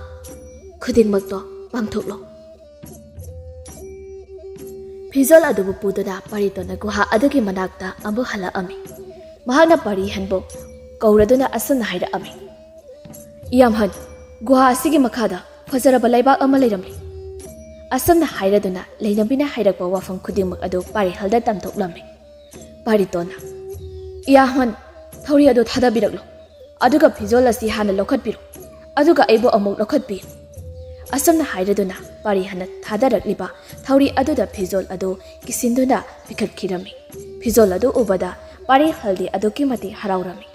ꯈꯨꯗꯤꯡꯃꯛꯇꯣ ꯄꯥꯡꯊꯣꯛꯂꯣ꯫" ꯐꯤꯖꯣꯜ ꯑꯗꯨꯕꯨ ꯄꯨꯗꯨꯅ ꯄꯥꯔꯤꯇꯣꯟꯅ ꯒꯨꯍꯥ ꯑꯗꯨꯒꯤ ꯃꯅꯥꯛꯇ ꯑꯃꯨꯛ ꯍꯜꯂꯛꯑꯝꯃꯤ꯫ ꯃꯍꯥꯛꯅ ꯄꯥꯔꯤꯍꯟꯕꯨ ꯀꯧꯔꯗꯨꯅ ꯑꯁꯨꯝꯅ ꯍꯥꯏꯔꯛꯑꯝꯃꯤ: "ꯏꯌꯥꯝꯍꯟ, ꯒꯨꯍꯥ ꯑꯁꯤꯒꯤ ꯃꯈꯥꯗ ꯐꯖꯔꯕ ꯂꯩꯕꯥꯛ ꯑꯃ ꯂꯩꯔꯝꯂꯤ꯫" ꯑꯁꯨꯝꯅ ꯍꯥꯏꯔꯗꯨꯅ ꯂꯩꯅꯝꯕꯤꯅ ꯍꯥꯏꯔꯛꯄ ꯋꯥꯐꯝ ꯈꯨꯗꯤꯡꯃꯛ ꯑꯗꯨ ꯄꯥꯔꯤꯍꯜꯗ ꯇꯝꯊꯣꯛꯂꯝꯃꯤ꯫ ꯄꯥꯔꯤꯇꯣꯟꯅ, "ꯏꯌꯥꯝꯍꯟ, ꯊꯧꯔꯤ ꯑꯗꯨ ꯊꯥꯗꯕꯤꯔꯛꯂꯣ꯫ ꯑꯗꯨꯒ ꯐꯤꯖꯣꯜ ꯑꯁꯤ ꯍꯥꯟꯅ ꯂꯧꯈꯠꯄꯤꯔꯣ꯫ ꯑꯗꯨꯒ ꯑꯩꯕꯨ ꯑꯃꯨꯛ ꯂꯧꯈꯠꯄꯤꯌꯨ꯫" ꯑꯁꯨꯝꯅ ꯍꯥꯏꯔꯗꯨꯅ ꯄꯥꯔꯤꯍꯟꯅ ꯊꯥꯗꯔꯛꯂꯤꯕ ꯊꯧꯔꯤ ꯑꯗꯨꯗ ꯐꯤꯖꯣꯜ ꯑꯗꯨ ꯀꯤꯁꯤꯟꯗꯨꯅ ꯄꯤꯈꯠꯈꯤꯔꯝꯃꯤ꯫ ꯐꯤꯖꯣꯜ ꯑꯗꯨ ꯎꯕꯗ ꯄꯥꯔꯤꯍꯜꯗꯤ ꯑꯗꯨꯛꯀꯤ ꯃꯇꯤꯛ ꯍꯔꯥꯎꯔꯝꯃꯤ꯫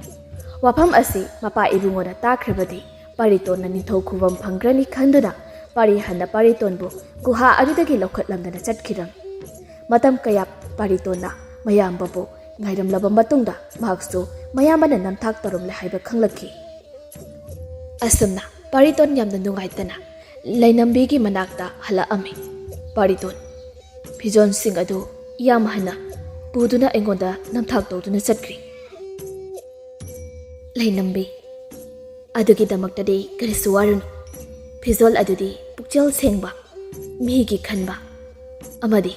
ꯋꯥꯐꯝ ꯑꯁꯤ ꯃꯄꯥ ꯏꯕꯨꯡꯉꯣꯅ ꯇꯥꯈ꯭ꯔꯕꯗꯤ ꯄꯥꯔꯤꯇꯣꯟꯅ ꯅꯤꯡꯊꯧ ꯈꯨꯕꯝ ꯐꯪꯈ꯭ꯔꯅꯤ ꯈꯟꯗꯨꯅ ꯄꯥꯔꯤꯍꯟꯅ ꯄꯥꯔꯤꯇꯣꯟꯕꯨ ꯒꯨꯍꯥ ꯑꯗꯨꯗꯒꯤ ꯂꯧꯈꯠꯂꯝꯗꯅ ꯆꯠꯈꯤꯔꯝꯃꯤ꯫ ꯃꯇꯝ ꯀꯌꯥ ꯄꯥꯔꯤꯇꯣꯟꯅ ꯃꯌꯥꯝꯕꯕꯨ ꯉꯥꯏꯔꯝꯂꯕ ꯃꯇꯨꯡꯗ ꯃꯍꯥꯛꯁꯨ ꯃꯌꯥꯝꯕꯅ ꯅꯝꯊꯥꯛ ꯇꯧꯔꯝꯂꯦ ꯍꯥꯏꯕ ꯈꯪꯂꯛꯈꯤ꯫ ꯑꯁꯨꯝꯅ ꯄꯥꯔꯤꯇꯣꯟ ꯌꯥꯝꯅ ꯅꯨꯡꯉꯥꯏꯇꯅ ꯂꯩꯅꯝꯕꯤꯒꯤ ꯃꯅꯥꯛꯇ ꯍꯜꯂꯛꯑꯝꯃꯤ꯫ "ꯄꯥꯔꯤꯇꯣꯟ, ꯐꯤꯖꯣꯜꯁꯤꯡ ꯑꯗꯨ ꯏꯌꯥꯝ ꯑꯍꯟꯅ ꯄꯨꯗꯨꯅ ꯑꯩꯉꯣꯟꯗ ꯅꯝꯊꯥꯛ ꯇꯧꯗꯨꯅ ꯆꯠꯈ꯭ꯔꯤ꯫" "ꯂꯩꯅꯝꯕꯤ, ꯑꯗꯨꯒꯤꯗꯃꯛꯇꯗꯤ ꯀꯔꯤꯁꯨ ꯋꯥꯔꯨꯅꯨ꯫ ꯐꯤꯖꯣꯜ ꯑꯗꯨꯗꯤ ꯄꯨꯛꯆꯦꯜ ꯁꯦꯡꯕ, ꯃꯤꯒꯤ ꯈꯟꯕ ꯑꯃꯗꯤ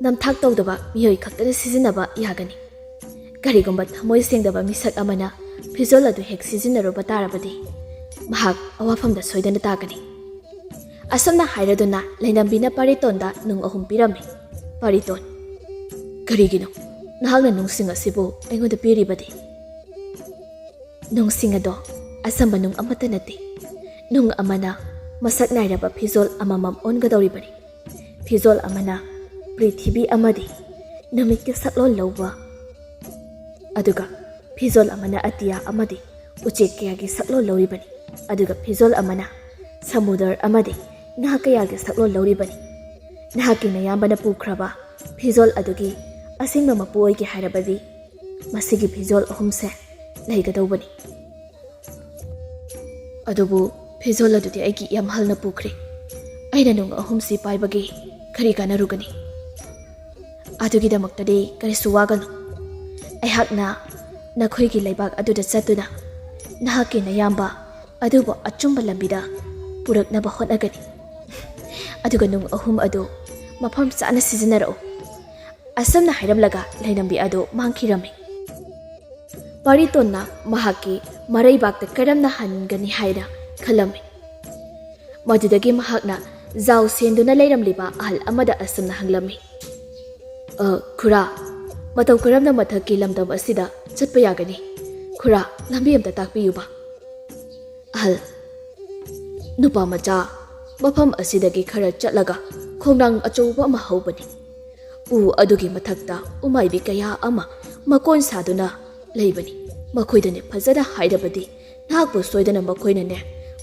ꯅꯝꯊꯥꯛ ꯇꯧꯗꯕ ꯃꯤꯑꯣꯏ ꯈꯛꯇꯅ ꯁꯤꯖꯤꯟꯅꯕ ꯌꯥꯒꯅꯤ꯫ ꯀꯔꯤꯒꯨꯝꯕ ꯊꯃꯣꯏ ꯁꯦꯡꯗꯕ ꯃꯤꯁꯛ ꯑꯃꯅ ꯐꯤꯖꯣꯜ ꯑꯗꯨ ꯍꯦꯛ ꯁꯤꯖꯤꯟꯅꯔꯨꯕ ꯇꯥꯔꯕꯗꯤ, ꯃꯍꯥꯛ ꯑꯋꯥꯐꯝꯗ ꯁꯣꯏꯗꯅ ꯇꯥꯒꯅꯤ꯫ ꯑꯁꯨꯝꯅ ꯍꯥꯏꯔꯗꯨꯅ ꯂꯩꯅꯝꯕꯤꯅ ꯄꯥꯔꯤꯇꯣꯟꯗ ꯅꯨꯡ ꯑꯍꯨꯝ ꯄꯤꯔꯝꯃꯤ꯫ "ꯄꯥꯔꯤꯇꯣꯟ, ꯀꯔꯤꯒꯤꯅꯣ ꯅꯍꯥꯛꯅ ꯅꯨꯡꯁꯤꯡ ꯑꯁꯤꯕꯨ ꯑꯩꯉꯣꯟꯗ ꯄꯤꯔꯤꯕꯗꯤ?" "ꯅꯨꯡꯁꯤꯡ ꯑꯗꯣ ꯑꯆꯝꯕ ꯅꯨꯡ ꯑꯃꯠꯇ ꯅꯠꯇꯦ꯫ ꯅꯨꯡ ꯑꯃꯅ ꯃꯁꯛ ꯅꯥꯏꯔꯕ ꯐꯤꯖꯣꯜ ꯑꯃꯃꯝ ꯑꯣꯟꯒꯗꯧꯔꯤꯕꯅꯤ꯫ ꯐꯤꯖꯣꯜ ꯑꯃꯅ ꯄ꯭ꯔꯤꯊꯤꯕꯤ ꯑꯃꯗꯤ ꯅꯨꯃꯤꯠꯀꯤ ꯁꯛꯂꯣꯟ ꯂꯧꯕ, ꯑꯗꯨꯒ ꯐꯤꯖꯣꯜ ꯑꯃꯅ ꯑꯇꯤꯌꯥ ꯑꯃꯗꯤ ꯎꯆꯦꯛ ꯀꯌꯥꯒꯤ ꯁꯛꯂꯣꯟ ꯂꯧꯔꯤꯕꯅꯤ꯫ ꯑꯗꯨꯒ ꯐꯤꯖꯣꯜ ꯑꯃꯅ ꯁꯃꯨꯗ꯭ꯔ ꯑꯃꯗꯤ ꯉꯥ ꯀꯌꯥꯒꯤ ꯁꯛꯂꯣꯟ ꯂꯧꯔꯤꯕꯅꯤ꯫ ꯅꯍꯥꯛꯀꯤ ꯅꯌꯥꯝꯕꯅ ꯄꯨꯈ꯭ꯔꯕ ꯐꯤꯖꯣꯜ ꯑꯗꯨꯒꯤ ꯑꯁꯦꯡꯕ ꯃꯄꯨ ꯑꯣꯏꯒꯦ ꯍꯥꯏꯔꯕꯗꯤ, ꯃꯁꯤꯒꯤ ꯐꯤꯖꯣꯜ ꯑꯍꯨꯝꯁꯦ ꯂꯩꯒꯗꯧꯕꯅꯤ꯫ ꯑꯗꯨꯕꯨ ꯐꯤꯖꯣꯜ ꯑꯗꯨꯗꯤ ꯑꯩꯒꯤ ꯌꯥꯝꯍꯜꯅ ꯄꯨꯈ꯭ꯔꯦ꯫ ꯑꯩꯅ ꯅꯨꯡ ꯑꯍꯨꯝꯁꯤ ꯄꯥꯏꯕꯒꯤ ꯀꯔꯤ ꯀꯥꯟꯅꯔꯨꯒꯅꯤ? ꯑꯗꯨꯒꯤꯗꯃꯛꯇꯗꯤ ꯀꯔꯤꯁꯨ ꯋꯥꯒꯅꯨ꯫ ꯑꯩꯍꯥꯛꯅ ꯅꯈꯣꯏꯒꯤ ꯂꯩꯕꯥꯛ ꯑꯗꯨꯗ ꯆꯠꯇꯨꯅ ꯅꯍꯥꯛꯀꯤ ꯅꯌꯥꯝꯕ ꯑꯗꯨꯕꯨ ꯑꯆꯨꯝꯕ ꯂꯝꯕꯤꯗ ꯄꯨꯔꯛꯅꯕ ꯍꯣꯠꯅꯒꯅꯤ꯫ ꯑꯗꯨꯒ ꯅꯨꯡ ꯑꯍꯨꯝ ꯑꯗꯨ ꯃꯐꯝ ꯆꯥꯅ ꯁꯤꯖꯤꯟꯅꯔꯛꯎ꯫" ꯑꯁꯨꯝꯅ ꯍꯥꯏꯔꯝꯂꯒ ꯂꯩꯅꯝꯕꯤ ꯑꯗꯨ ꯃꯥꯡꯈꯤꯔꯝꯃꯤ꯫ ꯄꯥꯔꯤꯇꯣꯟꯅ ꯃꯍꯥꯛꯀꯤ ꯃꯔꯩꯕꯥꯛꯇ ꯀꯔꯝꯅ ꯍꯟꯒꯅꯤ ꯍꯥꯏꯅ ꯈꯜꯂꯝꯃꯤ꯫ ꯃꯗꯨꯗꯒꯤ ꯃꯍꯥꯛꯅ ꯖꯥꯎ ꯁꯦꯟꯗꯨꯅ ꯂꯩꯔꯝꯂꯤꯕ ꯑꯍꯜ ꯑꯃꯗ ꯑꯁꯨꯝꯅ ꯍꯪꯂꯝꯃꯤ, "ꯑ, ꯈꯨꯔꯥ, ꯃꯇꯧ ꯀꯔꯝꯅ ꯃꯊꯛꯀꯤ ꯂꯝꯗꯝ ꯑꯁꯤꯗ ꯆꯠꯄ ꯌꯥꯒꯅꯤ? ꯈꯨꯔꯥ, ꯂꯝꯕꯤ ꯑꯝꯇ ꯇꯥꯛꯄꯤꯌꯨꯕ꯫" "ꯑꯍꯜ, ꯅꯨꯄꯥ ꯃꯆꯥ, ꯃꯐꯝ ꯑꯁꯤꯗꯒꯤ ꯈꯔ ꯆꯠꯂꯒ ꯈꯣꯡꯅꯥꯡ ꯑꯆꯧꯕ ꯑꯃ ꯍꯧꯕꯅꯤ꯫ ꯎ ꯑꯗꯨꯒꯤ ꯃꯊꯛꯇ ꯎꯃꯥꯏꯕꯤ ꯀꯌꯥ ꯑꯃ ꯃꯀꯣꯟ ꯁꯥꯗꯨꯅ ꯂꯩꯕꯅꯤ꯫ ꯃꯈꯣꯏꯗꯅꯦ ꯐꯖꯅ ꯍꯥꯏꯔꯕꯗꯤ ꯅꯍꯥꯛꯄꯨ ꯁꯣꯏꯗꯅ ꯃꯈꯣꯏꯅꯅꯦ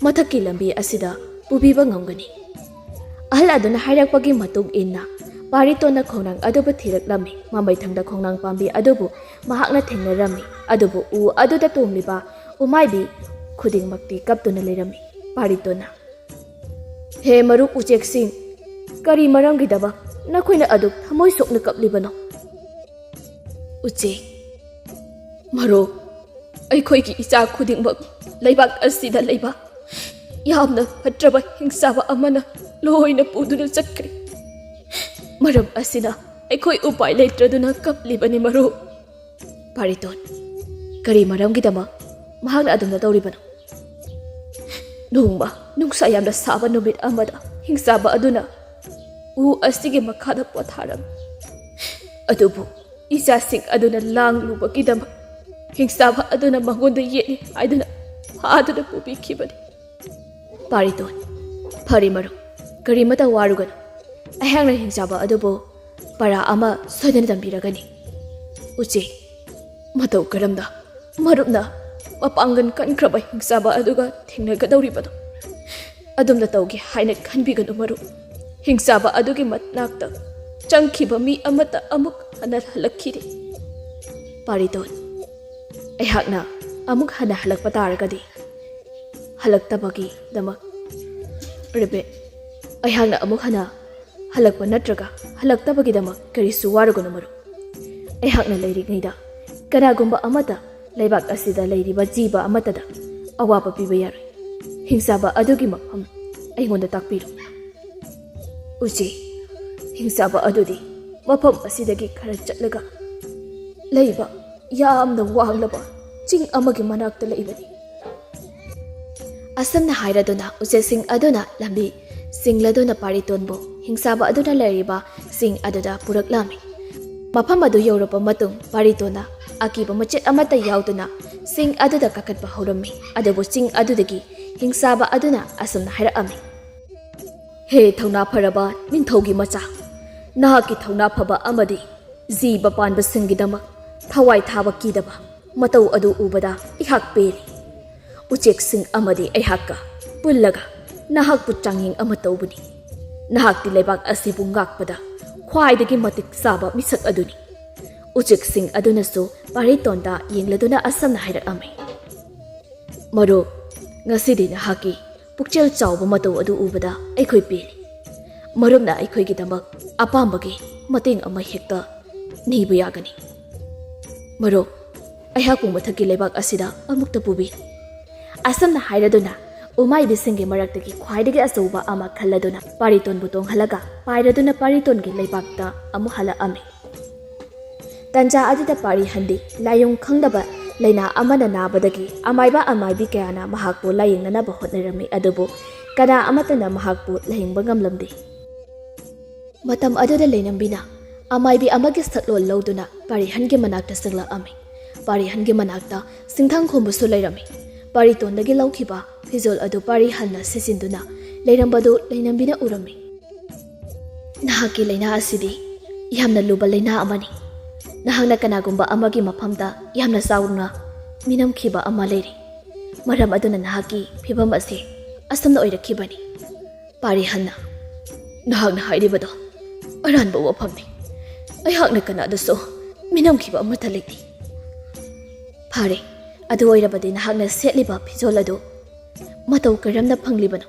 ꯃꯊꯛꯀꯤ ꯂꯝꯕꯤ ꯑꯁꯤꯗ ꯄꯨꯕꯤꯕ ꯉꯝꯒꯅꯤ꯫" ꯑꯍꯜ ꯑꯗꯨꯅ ꯍꯥꯏꯔꯛꯄꯒꯤ ꯃꯇꯨꯡ ꯏꯟꯅ ꯄꯥꯔꯤꯇꯣꯟꯅ ꯈꯣꯡꯅꯥꯡ ꯑꯗꯨꯕꯨ ꯊꯤꯔꯛꯂꯝꯃꯤ꯫ ꯃꯃꯩꯊꯪꯗ ꯈꯣꯡꯅꯥꯡ ꯄꯥꯝꯕꯤ ꯑꯗꯨꯕꯨ ꯃꯍꯥꯛꯅ ꯊꯦꯡꯅꯔꯝꯃꯤ, ꯑꯗꯨꯕꯨ ꯎ ꯑꯗꯨꯗ ꯇꯣꯡꯂꯤꯕ ꯎꯃꯥꯏꯕꯤ ꯈꯨꯗꯤꯡꯃꯛꯇꯤ ꯀꯞꯇꯨꯅ ꯂꯩꯔꯝꯃꯤ꯫ ꯄꯥꯔꯤꯇꯣꯟꯅ, "ꯍꯦ ꯃꯔꯨꯞ ꯎꯆꯦꯛꯁꯤꯡ, ꯀꯔꯤ ꯃꯔꯝꯒꯤꯗꯃꯛ ꯅꯈꯣꯏꯅ ꯑꯗꯨꯛ ꯊꯃꯣꯏ ꯁꯣꯛꯅ ꯀꯞꯂꯤꯕꯅꯣ?" "ꯎꯆꯦꯛ, ꯃꯔꯨꯞ, ꯑꯩꯈꯣꯏꯒꯤ ꯏꯆꯥ ꯈꯨꯗꯤꯡꯃꯛ ꯂꯩꯕꯥꯛ ꯑꯁꯤꯗ ꯂꯩꯕ ꯌꯥꯝꯅ ꯐꯠꯇ꯭ꯔꯕ ꯍꯤꯡꯆꯥꯕ ꯑꯃꯅ ꯂꯣꯏꯅ ꯄꯨꯗꯨꯅ ꯆꯠꯈ꯭ꯔꯦ꯫ ꯃꯔꯝ ꯑꯁꯤꯅ ꯑꯩꯈꯣꯏ ꯎꯄꯥꯏ ꯂꯩꯇ꯭ꯔꯗꯨꯅ ꯀꯞꯂꯤꯕꯅꯤ, ꯃꯔꯨꯞ꯫ ꯄꯥꯔꯤꯇꯣꯟ, ꯀꯔꯤ ꯃꯔꯝꯒꯤꯗꯃꯛ ꯃꯍꯥꯛꯅ ꯑꯗꯨꯝꯅ ꯇꯧꯔꯤꯕꯅꯣ? ꯅꯣꯡꯃ ꯅꯨꯡꯁꯥ ꯌꯥꯝꯅ ꯁꯥꯕ ꯅꯨꯃꯤꯠ ꯑꯃꯗ ꯍꯤꯡꯆꯥꯕ ꯑꯗꯨꯅ ꯎ ꯑꯁꯤꯒꯤ ꯃꯈꯥꯗ ꯄꯣꯊꯥꯔꯝꯃꯤ꯫ ꯑꯗꯨꯕꯨ ꯏꯆꯥꯁꯤꯡ ꯑꯗꯨꯅ ꯂꯥꯡꯂꯨꯕꯒꯤꯗꯃꯛ ꯍꯤꯡꯆꯥꯕ ꯑꯗꯨꯅ ꯃꯉꯣꯟꯗ ꯌꯦꯠꯂꯤ ꯍꯥꯏꯗꯨꯅ ꯐꯥꯗꯨꯅ ꯄꯨꯕꯤꯈꯤꯕꯅꯤ꯫ ꯄꯥꯔꯤꯇꯣꯟ, ꯐꯔꯦ ꯃꯔꯨꯞ, ꯀꯔꯤꯃꯇ ꯋꯥꯔꯨꯒꯅꯨ꯫ ꯑꯩꯍꯥꯛꯅ ꯍꯤꯡꯆꯥꯕ ꯑꯗꯨꯕꯨ ꯄꯔꯥ ꯑꯃ ꯁꯣꯏꯗꯅ ꯇꯝꯕꯤꯔꯒꯅꯤ꯫ ꯎꯆꯦꯛ, ꯃꯇꯧ ꯀꯔꯝꯅ ꯃꯔꯨꯞꯅ ꯃꯄꯥꯡꯒꯜ ꯀꯟꯈ꯭ꯔꯕ ꯍꯤꯡꯆꯥꯕ ꯑꯗꯨꯒ ꯊꯦꯡꯅꯒꯗꯧꯔꯤꯕꯅꯣ? ꯑꯗꯨꯝꯅ ꯇꯧꯒꯦ ꯍꯥꯏꯅ ꯈꯟꯕꯤꯒꯅꯨ, ꯃꯔꯨꯞ꯫ ꯍꯤꯡꯆꯥꯕ ꯑꯗꯨꯒꯤ ꯃꯅꯥꯛꯇ ꯆꯪꯈꯤꯕ ꯃꯤ ꯑꯃꯠꯇ ꯑꯃꯨꯛ ꯍꯟꯅ ꯍꯜꯂꯛꯈꯤꯗꯦ꯫ ꯄꯥꯔꯤꯇꯣꯟ, ꯑꯩꯍꯥꯛꯅ ꯑꯃꯨꯛ ꯍꯟꯅ ꯍꯜꯂꯛꯄ ꯇꯥꯔꯒꯗꯤ ꯍꯜꯂꯛꯇꯕꯒꯤꯗꯃꯛ, repeat, ꯑꯩꯍꯥꯛꯅ ꯑꯃꯨꯛ ꯍꯟꯅ ꯍꯜꯂꯛꯄ ꯅꯠꯇ꯭ꯔꯒ ꯍꯜꯂꯛꯇꯕꯒꯤꯗꯃꯛ ꯀꯔꯤꯁꯨ ꯋꯥꯔꯨꯒꯅꯨ, ꯃꯔꯨꯞ꯫ ꯑꯩꯍꯥꯛꯅ ꯂꯩꯔꯤꯉꯩꯗ ꯀꯅꯥꯒꯨꯝꯕ ꯑꯃꯠꯇ ꯂꯩꯕꯥꯛ ꯑꯁꯤꯗ ꯂꯩꯔꯤꯕ ꯖꯤꯕ ꯑꯃꯠꯇꯗ ꯑꯋꯥꯕ ꯄꯤꯕ ꯌꯥꯔꯣꯏ꯫ ꯍꯤꯡꯆꯥꯕ ꯑꯗꯨꯒꯤ ꯃꯐꯝ ꯑꯩꯉꯣꯟꯗ ꯇꯥꯛꯄꯤꯔꯣ꯫ ꯎꯆꯦꯛ, ꯍꯤꯡꯆꯥꯕ ꯑꯗꯨꯗꯤ ꯃꯐꯝ ꯑꯁꯤꯗꯒꯤ ꯈꯔ ꯆꯠꯂꯒ ꯂꯩꯕ ꯌꯥꯝꯅ ꯋꯥꯡꯂꯕ ꯆꯤꯡ ꯑꯃꯒꯤ ꯃꯅꯥꯛꯇ ꯂꯩꯕꯅꯤ꯫ ꯑꯁꯨꯝꯅ ꯍꯥꯏꯔꯗꯨꯅ ꯎꯆꯦꯛꯁꯤꯡ ꯑꯗꯨꯅ ꯂꯝꯕꯤ ꯆꯤꯡꯂꯗꯨꯅ ꯄꯥꯔꯤꯇꯣꯟꯕꯨ ꯍꯤꯡꯆꯥꯕ ꯑꯗꯨꯅ ꯂꯩꯔꯤꯕ ꯆꯤꯡ ꯑꯗꯨꯗ ꯄꯨꯔꯛꯂꯝꯃꯤ꯫ ꯃꯐꯝ ꯑꯗꯨ ꯌꯧꯔꯕ ꯃꯇꯨꯡ ꯄꯥꯔꯤꯇꯣꯟꯅ ꯑꯀꯤꯕ ꯃꯆꯦꯠ ꯑꯃꯠꯇ ꯌꯥꯎꯗꯅ ꯆꯤꯡ ꯑꯗꯨꯗ ꯀꯥꯈꯠꯄ ꯍꯧꯔꯝꯃꯤ꯫ ꯑꯗꯨꯕꯨ ꯆꯤꯡ ꯑꯗꯨꯗꯒꯤ ꯍꯤꯡꯆꯥꯕ ꯑꯗꯨꯅ ꯑꯁꯨꯝꯅ ꯍꯥꯏꯔꯛꯑꯝꯃꯤ, "ꯍꯦ ꯊꯧꯅꯥ ꯐꯔꯕ ꯅꯤꯡꯊꯧꯒꯤ ꯃꯆꯥ, ꯅꯍꯥꯛꯀꯤ ꯊꯧꯅꯥ ꯐꯕ ꯑꯃꯗꯤ ꯖꯤꯕ ꯄꯥꯟꯕꯁꯤꯡꯒꯤꯗꯃꯛ ꯊꯋꯥꯏ ꯊꯥꯕ ꯀꯤꯗꯕ ꯃꯇꯧ ꯑꯗꯨ ꯎꯕꯗ ꯑꯩꯍꯥꯛ ꯄꯦꯜꯂꯤ꯫ ꯎꯆꯦꯛꯁꯤꯡ ꯑꯃꯗꯤ ꯑꯩꯍꯥꯛꯀ ꯄꯨꯜꯂꯒ ꯅꯍꯥꯛꯄꯨ ꯆꯥꯡꯌꯦꯡ ꯑꯃ ꯇꯧꯕꯅꯤ꯫ ꯅꯍꯥꯛꯇꯤ ꯂꯩꯕꯥꯛ ꯑꯁꯤꯕꯨ ꯉꯥꯛꯄꯗ ꯈ꯭ꯋꯥꯏꯗꯒꯤ ꯃꯇꯤꯛ ꯆꯥꯕ ꯃꯤꯁꯛ ꯑꯗꯨꯅꯤ꯫" ꯎꯆꯦꯛꯁꯤꯡ ꯑꯗꯨꯅꯁꯨ ꯄꯥꯔꯤꯇꯣꯟꯗ ꯌꯦꯡꯂꯗꯨꯅ ꯑꯁꯨꯝꯅ ꯍꯥꯏꯔꯛꯑꯝꯃꯤ, "ꯃꯔꯨꯞ, ꯉꯁꯤꯗꯤ ꯅꯍꯥꯛꯀꯤ ꯄꯨꯛꯆꯦꯜ ꯆꯥꯎꯕ ꯃꯇꯧ ꯑꯗꯨ ꯎꯕꯗ ꯑꯩꯈꯣꯏ ꯄꯦꯜꯂꯤ꯫ ꯃꯔꯨꯞꯅ ꯑꯩꯈꯣꯏꯒꯤꯗꯃꯛ ꯑꯄꯥꯝꯕꯒꯤ ꯃꯇꯦꯡ ꯑꯃ ꯍꯦꯛꯇ ꯅꯤꯕ ꯌꯥꯒꯅꯤ꯫ ꯃꯔꯨꯞ, ꯑꯩꯍꯥꯛꯄꯨ ꯃꯊꯛꯀꯤ ꯂꯩꯕꯥꯛ ꯑꯁꯤꯗ ꯑꯃꯨꯛꯇ ꯄꯨꯕꯤꯌꯨ꯫" ꯑꯁꯨꯝꯅ ꯍꯥꯏꯔꯗꯨꯅ ꯎꯃꯥꯏꯕꯤꯁꯤꯡꯒꯤ ꯃꯔꯛꯇꯒꯤ ꯈ꯭ꯋꯥꯏꯗꯒꯤ ꯑꯆꯧꯕ ꯑꯃ ꯈꯜꯂꯗꯨꯅ ꯄꯥꯔꯤꯇꯣꯟꯕꯨ ꯇꯣꯡꯍꯜꯂꯒ ꯄꯥꯏꯔꯗꯨꯅ ꯄꯥꯔꯤꯇꯣꯟꯒꯤ ꯂꯩꯕꯥꯛꯇ ꯑꯃꯨꯛ ꯍꯜꯂꯛꯑꯝꯃꯤ꯫ ꯇꯟꯖꯥ ꯑꯗꯨꯗ ꯄꯥꯔꯤꯍꯟꯗꯤ ꯂꯥꯏꯑꯣꯡ ꯈꯪꯗꯕ ꯂꯥꯏꯅꯥ ꯑꯃꯅ ꯅꯥꯕꯗꯒꯤ ꯑꯃꯥꯏꯕ ꯑꯃꯥꯏꯕꯤ ꯀꯌꯥꯅ ꯃꯍꯥꯛꯄꯨ ꯂꯥꯌꯦꯡꯅꯅꯕ ꯍꯣꯠꯅꯔꯝꯃꯤ, ꯑꯗꯨꯕꯨ ꯀꯅꯥ ꯑꯃꯠꯇꯅ ꯃꯍꯥꯛꯄꯨ ꯂꯥꯌꯦꯡꯕ ꯉꯝꯂꯝꯗꯦ꯫ ꯃꯇꯝ ꯑꯗꯨꯗ ꯂꯩꯅꯝꯕꯤꯅ ꯑꯃꯥꯏꯕꯤ ꯑꯃꯒꯤ ꯁꯛꯂꯣꯟ ꯂꯧꯗꯨꯅ ꯄꯥꯔꯤꯍꯟꯒꯤ ꯃꯅꯥꯛꯇ ꯆꯪꯂꯛꯑꯝꯃꯤ꯫ ꯄꯥꯔꯤꯍꯟꯒꯤ ꯃꯅꯥꯛꯇ ꯁꯤꯡꯊꯪ ꯈꯣꯝꯕꯁꯨ ꯂꯩꯔꯝꯃꯤ꯫ ꯄꯥꯔꯤꯇꯣꯟꯗꯒꯤ ꯂꯧꯈꯤꯕ ꯐꯤꯖꯣꯜ ꯑꯗꯨ ꯄꯥꯔꯤꯍꯟꯅ ꯁꯤꯖꯤꯟꯗꯨꯅ ꯂꯩꯔꯝꯕꯗꯨ ꯂꯩꯅꯝꯕꯤꯅ ꯎꯔꯝꯃꯤ꯫ "ꯅꯍꯥꯛꯀꯤ ꯂꯥꯏꯅꯥ ꯑꯁꯤꯗꯤ ꯌꯥꯝꯅ ꯂꯨꯕ ꯂꯥꯏꯅꯥ ꯑꯃꯅꯤ꯫ ꯅꯍꯥꯛꯅ ꯀꯅꯥꯒꯨꯝꯕ ꯑꯃꯒꯤ ꯃꯐꯝꯗ ꯌꯥꯝꯅ ꯆꯥꯎꯅ ꯃꯤꯅꯝꯈꯤꯕ ꯑꯃ ꯂꯩꯔꯤ꯫ ꯃꯔꯝ ꯑꯗꯨꯅ ꯅꯍꯥꯛꯀꯤ ꯐꯤꯕꯝ ꯑꯁꯤ ꯑꯁꯨꯝꯅ ꯑꯣꯏꯔꯛꯈꯤꯕꯅꯤ꯫" ꯄꯥꯔꯤꯍꯟꯅ, "ꯅꯍꯥꯛꯅ ꯍꯥꯏꯔꯤꯕꯗꯣ ꯑꯔꯥꯟꯕ ꯋꯥꯐꯝꯅꯤ꯫ ꯑꯩꯍꯥꯛꯅ ꯀꯅꯥꯗꯁꯨ ꯃꯤꯅꯝꯈꯤꯕ ꯑꯃꯠꯇ ꯂꯩꯇꯦ꯫" "ꯐꯔꯦ, ꯑꯗꯨ ꯑꯣꯏꯔꯕꯗꯤ ꯅꯍꯥꯛꯅ ꯁꯦꯠꯂꯤꯕ ꯐꯤꯖꯣꯜ ꯑꯗꯨ ꯃꯇꯧ ꯀꯔꯝꯅ ꯐꯪꯂꯤꯕꯅꯣ?"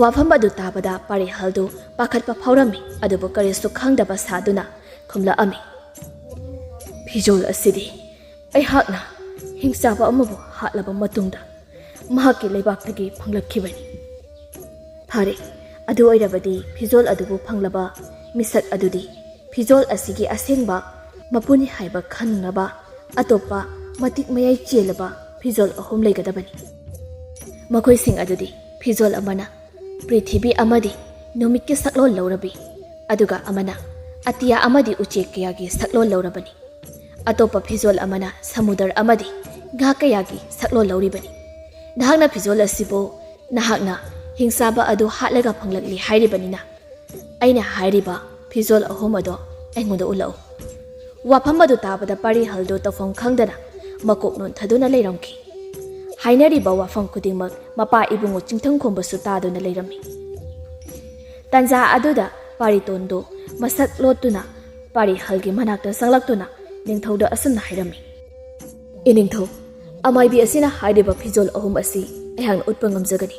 ꯋꯥꯐꯝ ꯑꯗꯨ ꯇꯥꯕꯗ ꯄꯥꯔꯤꯍꯜꯗꯨ ꯄꯥꯈꯠꯄ ꯐꯥꯎꯔꯝꯃꯤ, ꯑꯗꯨꯕꯨ ꯀꯔꯤꯁꯨ ꯈꯪꯗꯕ ꯁꯥꯗꯨꯅ ꯈꯨꯝꯂꯛꯑꯝꯃꯤ, "ꯐꯤꯖꯣꯜ ꯑꯁꯤꯗꯤ ꯑꯩꯍꯥꯛꯅ ꯍꯤꯡꯆꯥꯕ ꯑꯃꯕꯨ ꯍꯥꯠꯂꯕ ꯃꯇꯨꯡꯗ ꯃꯍꯥꯛꯀꯤ ꯂꯩꯕꯥꯛꯇꯒꯤ ꯐꯪꯂꯛꯈꯤꯕꯅꯤ꯫" "ꯐꯔꯦ, ꯑꯗꯨ ꯑꯣꯏꯔꯕꯗꯤ ꯐꯤꯖꯣꯜ ꯑꯗꯨꯕꯨ ꯐꯪꯂꯕ ꯃꯤꯁꯛ ꯑꯗꯨꯗꯤ ꯐꯤꯖꯣꯜ ꯑꯁꯤꯒꯤ ꯑꯁꯦꯡꯕ ꯃꯄꯨꯅꯤ ꯍꯥꯏꯕ ꯈꯪꯅꯕ ꯑꯇꯣꯞꯄ ꯃꯇꯤꯛ ꯃꯌꯥꯏ ꯆꯦꯜꯂꯕ ꯐꯤꯖꯣꯜ ꯑꯍꯨꯝ ꯂꯩꯒꯗꯕꯅꯤ꯫ ꯃꯈꯣꯏꯁꯤꯡ ꯑꯗꯨꯗꯤ ꯐꯤꯖꯣꯜ ꯑꯃꯅ ꯄ꯭ꯔꯤꯊꯤꯕꯤ ꯑꯃꯗꯤ ꯅꯨꯃꯤꯠꯀꯤ ꯁꯛꯂꯣꯟ ꯂꯧꯔꯕꯤ, ꯑꯗꯨꯒ ꯑꯃꯅ ꯑꯇꯤꯌꯥ ꯑꯃꯗꯤ ꯎꯆꯦꯛ ꯀꯌꯥꯒꯤ ꯁꯛꯂꯣꯟ ꯂꯧꯔꯕꯅꯤ꯫ ꯑꯇꯣꯞꯄ ꯐꯤꯖꯣꯜ ꯑꯃꯅ ꯁꯃꯨꯗ꯭ꯔ ꯑꯃꯗꯤ ꯉꯥ ꯀꯌꯥꯒꯤ ꯁꯛꯂꯣꯟ ꯂꯧꯔꯤꯕꯅꯤ꯫ ꯅꯍꯥꯛꯅ ꯐꯤꯖꯣꯜ ꯑꯁꯤꯕꯨ ꯅꯍꯥꯛꯅ ꯍꯤꯡꯆꯥꯕ ꯑꯗꯨ ꯍꯥꯠꯂꯒ ꯐꯪꯂꯛꯂꯤ ꯍꯥꯏꯔꯤꯕꯅꯤꯅ, ꯑꯩꯅ ꯍꯥꯏꯔꯤꯕ ꯐꯤꯖꯣꯜ ꯑꯍꯨꯝ ꯑꯗꯣ ꯑꯩꯉꯣꯟꯗ ꯎꯠꯂꯛꯎ꯫" ꯋꯥꯐꯝ ꯑꯗꯨ ꯇꯥꯕꯗ ꯄꯥꯔꯤꯍꯜꯗꯨ ꯇꯧꯐꯝ ꯈꯪꯗꯅ ꯃꯀꯣꯛ ꯅꯣꯟꯊꯗꯨꯅ ꯂꯩꯔꯝꯈꯤ꯫ ꯍꯥꯏꯅꯔꯤꯕ ꯋꯥꯐꯝ ꯈꯨꯗꯤꯡꯃꯛ ꯃꯄꯥ ꯏꯕꯨꯡꯉꯣ ꯆꯤꯡꯊꯪꯈꯣꯝꯕꯁꯨ ꯇꯥꯗꯨꯅ ꯂꯩꯔꯝꯃꯤ꯫ ꯇꯟꯖꯥ ꯑꯗꯨꯗ ꯄꯥꯔꯤꯇꯣꯟꯗꯨ ꯃꯁꯛ ꯂꯣꯠꯇꯨꯅ ꯄꯥꯔꯤꯍꯜꯒꯤ ꯃꯅꯥꯛꯇ ꯆꯪꯂꯛꯇꯨꯅ ꯅꯤꯡꯊꯧꯗ ꯑꯁꯨꯝꯅ ꯍꯥꯏꯔꯝꯃꯤ, "ꯏꯅꯤꯡꯊꯧ, ꯑꯃꯥꯏꯕꯤ ꯑꯁꯤꯅ ꯍꯥꯏꯔꯤꯕ ꯐꯤꯖꯣꯜ ꯑꯍꯨꯝ ꯑꯁꯤ ꯑꯩꯍꯥꯛꯅ ꯎꯠꯄ ꯉꯝꯖꯒꯅꯤ꯫"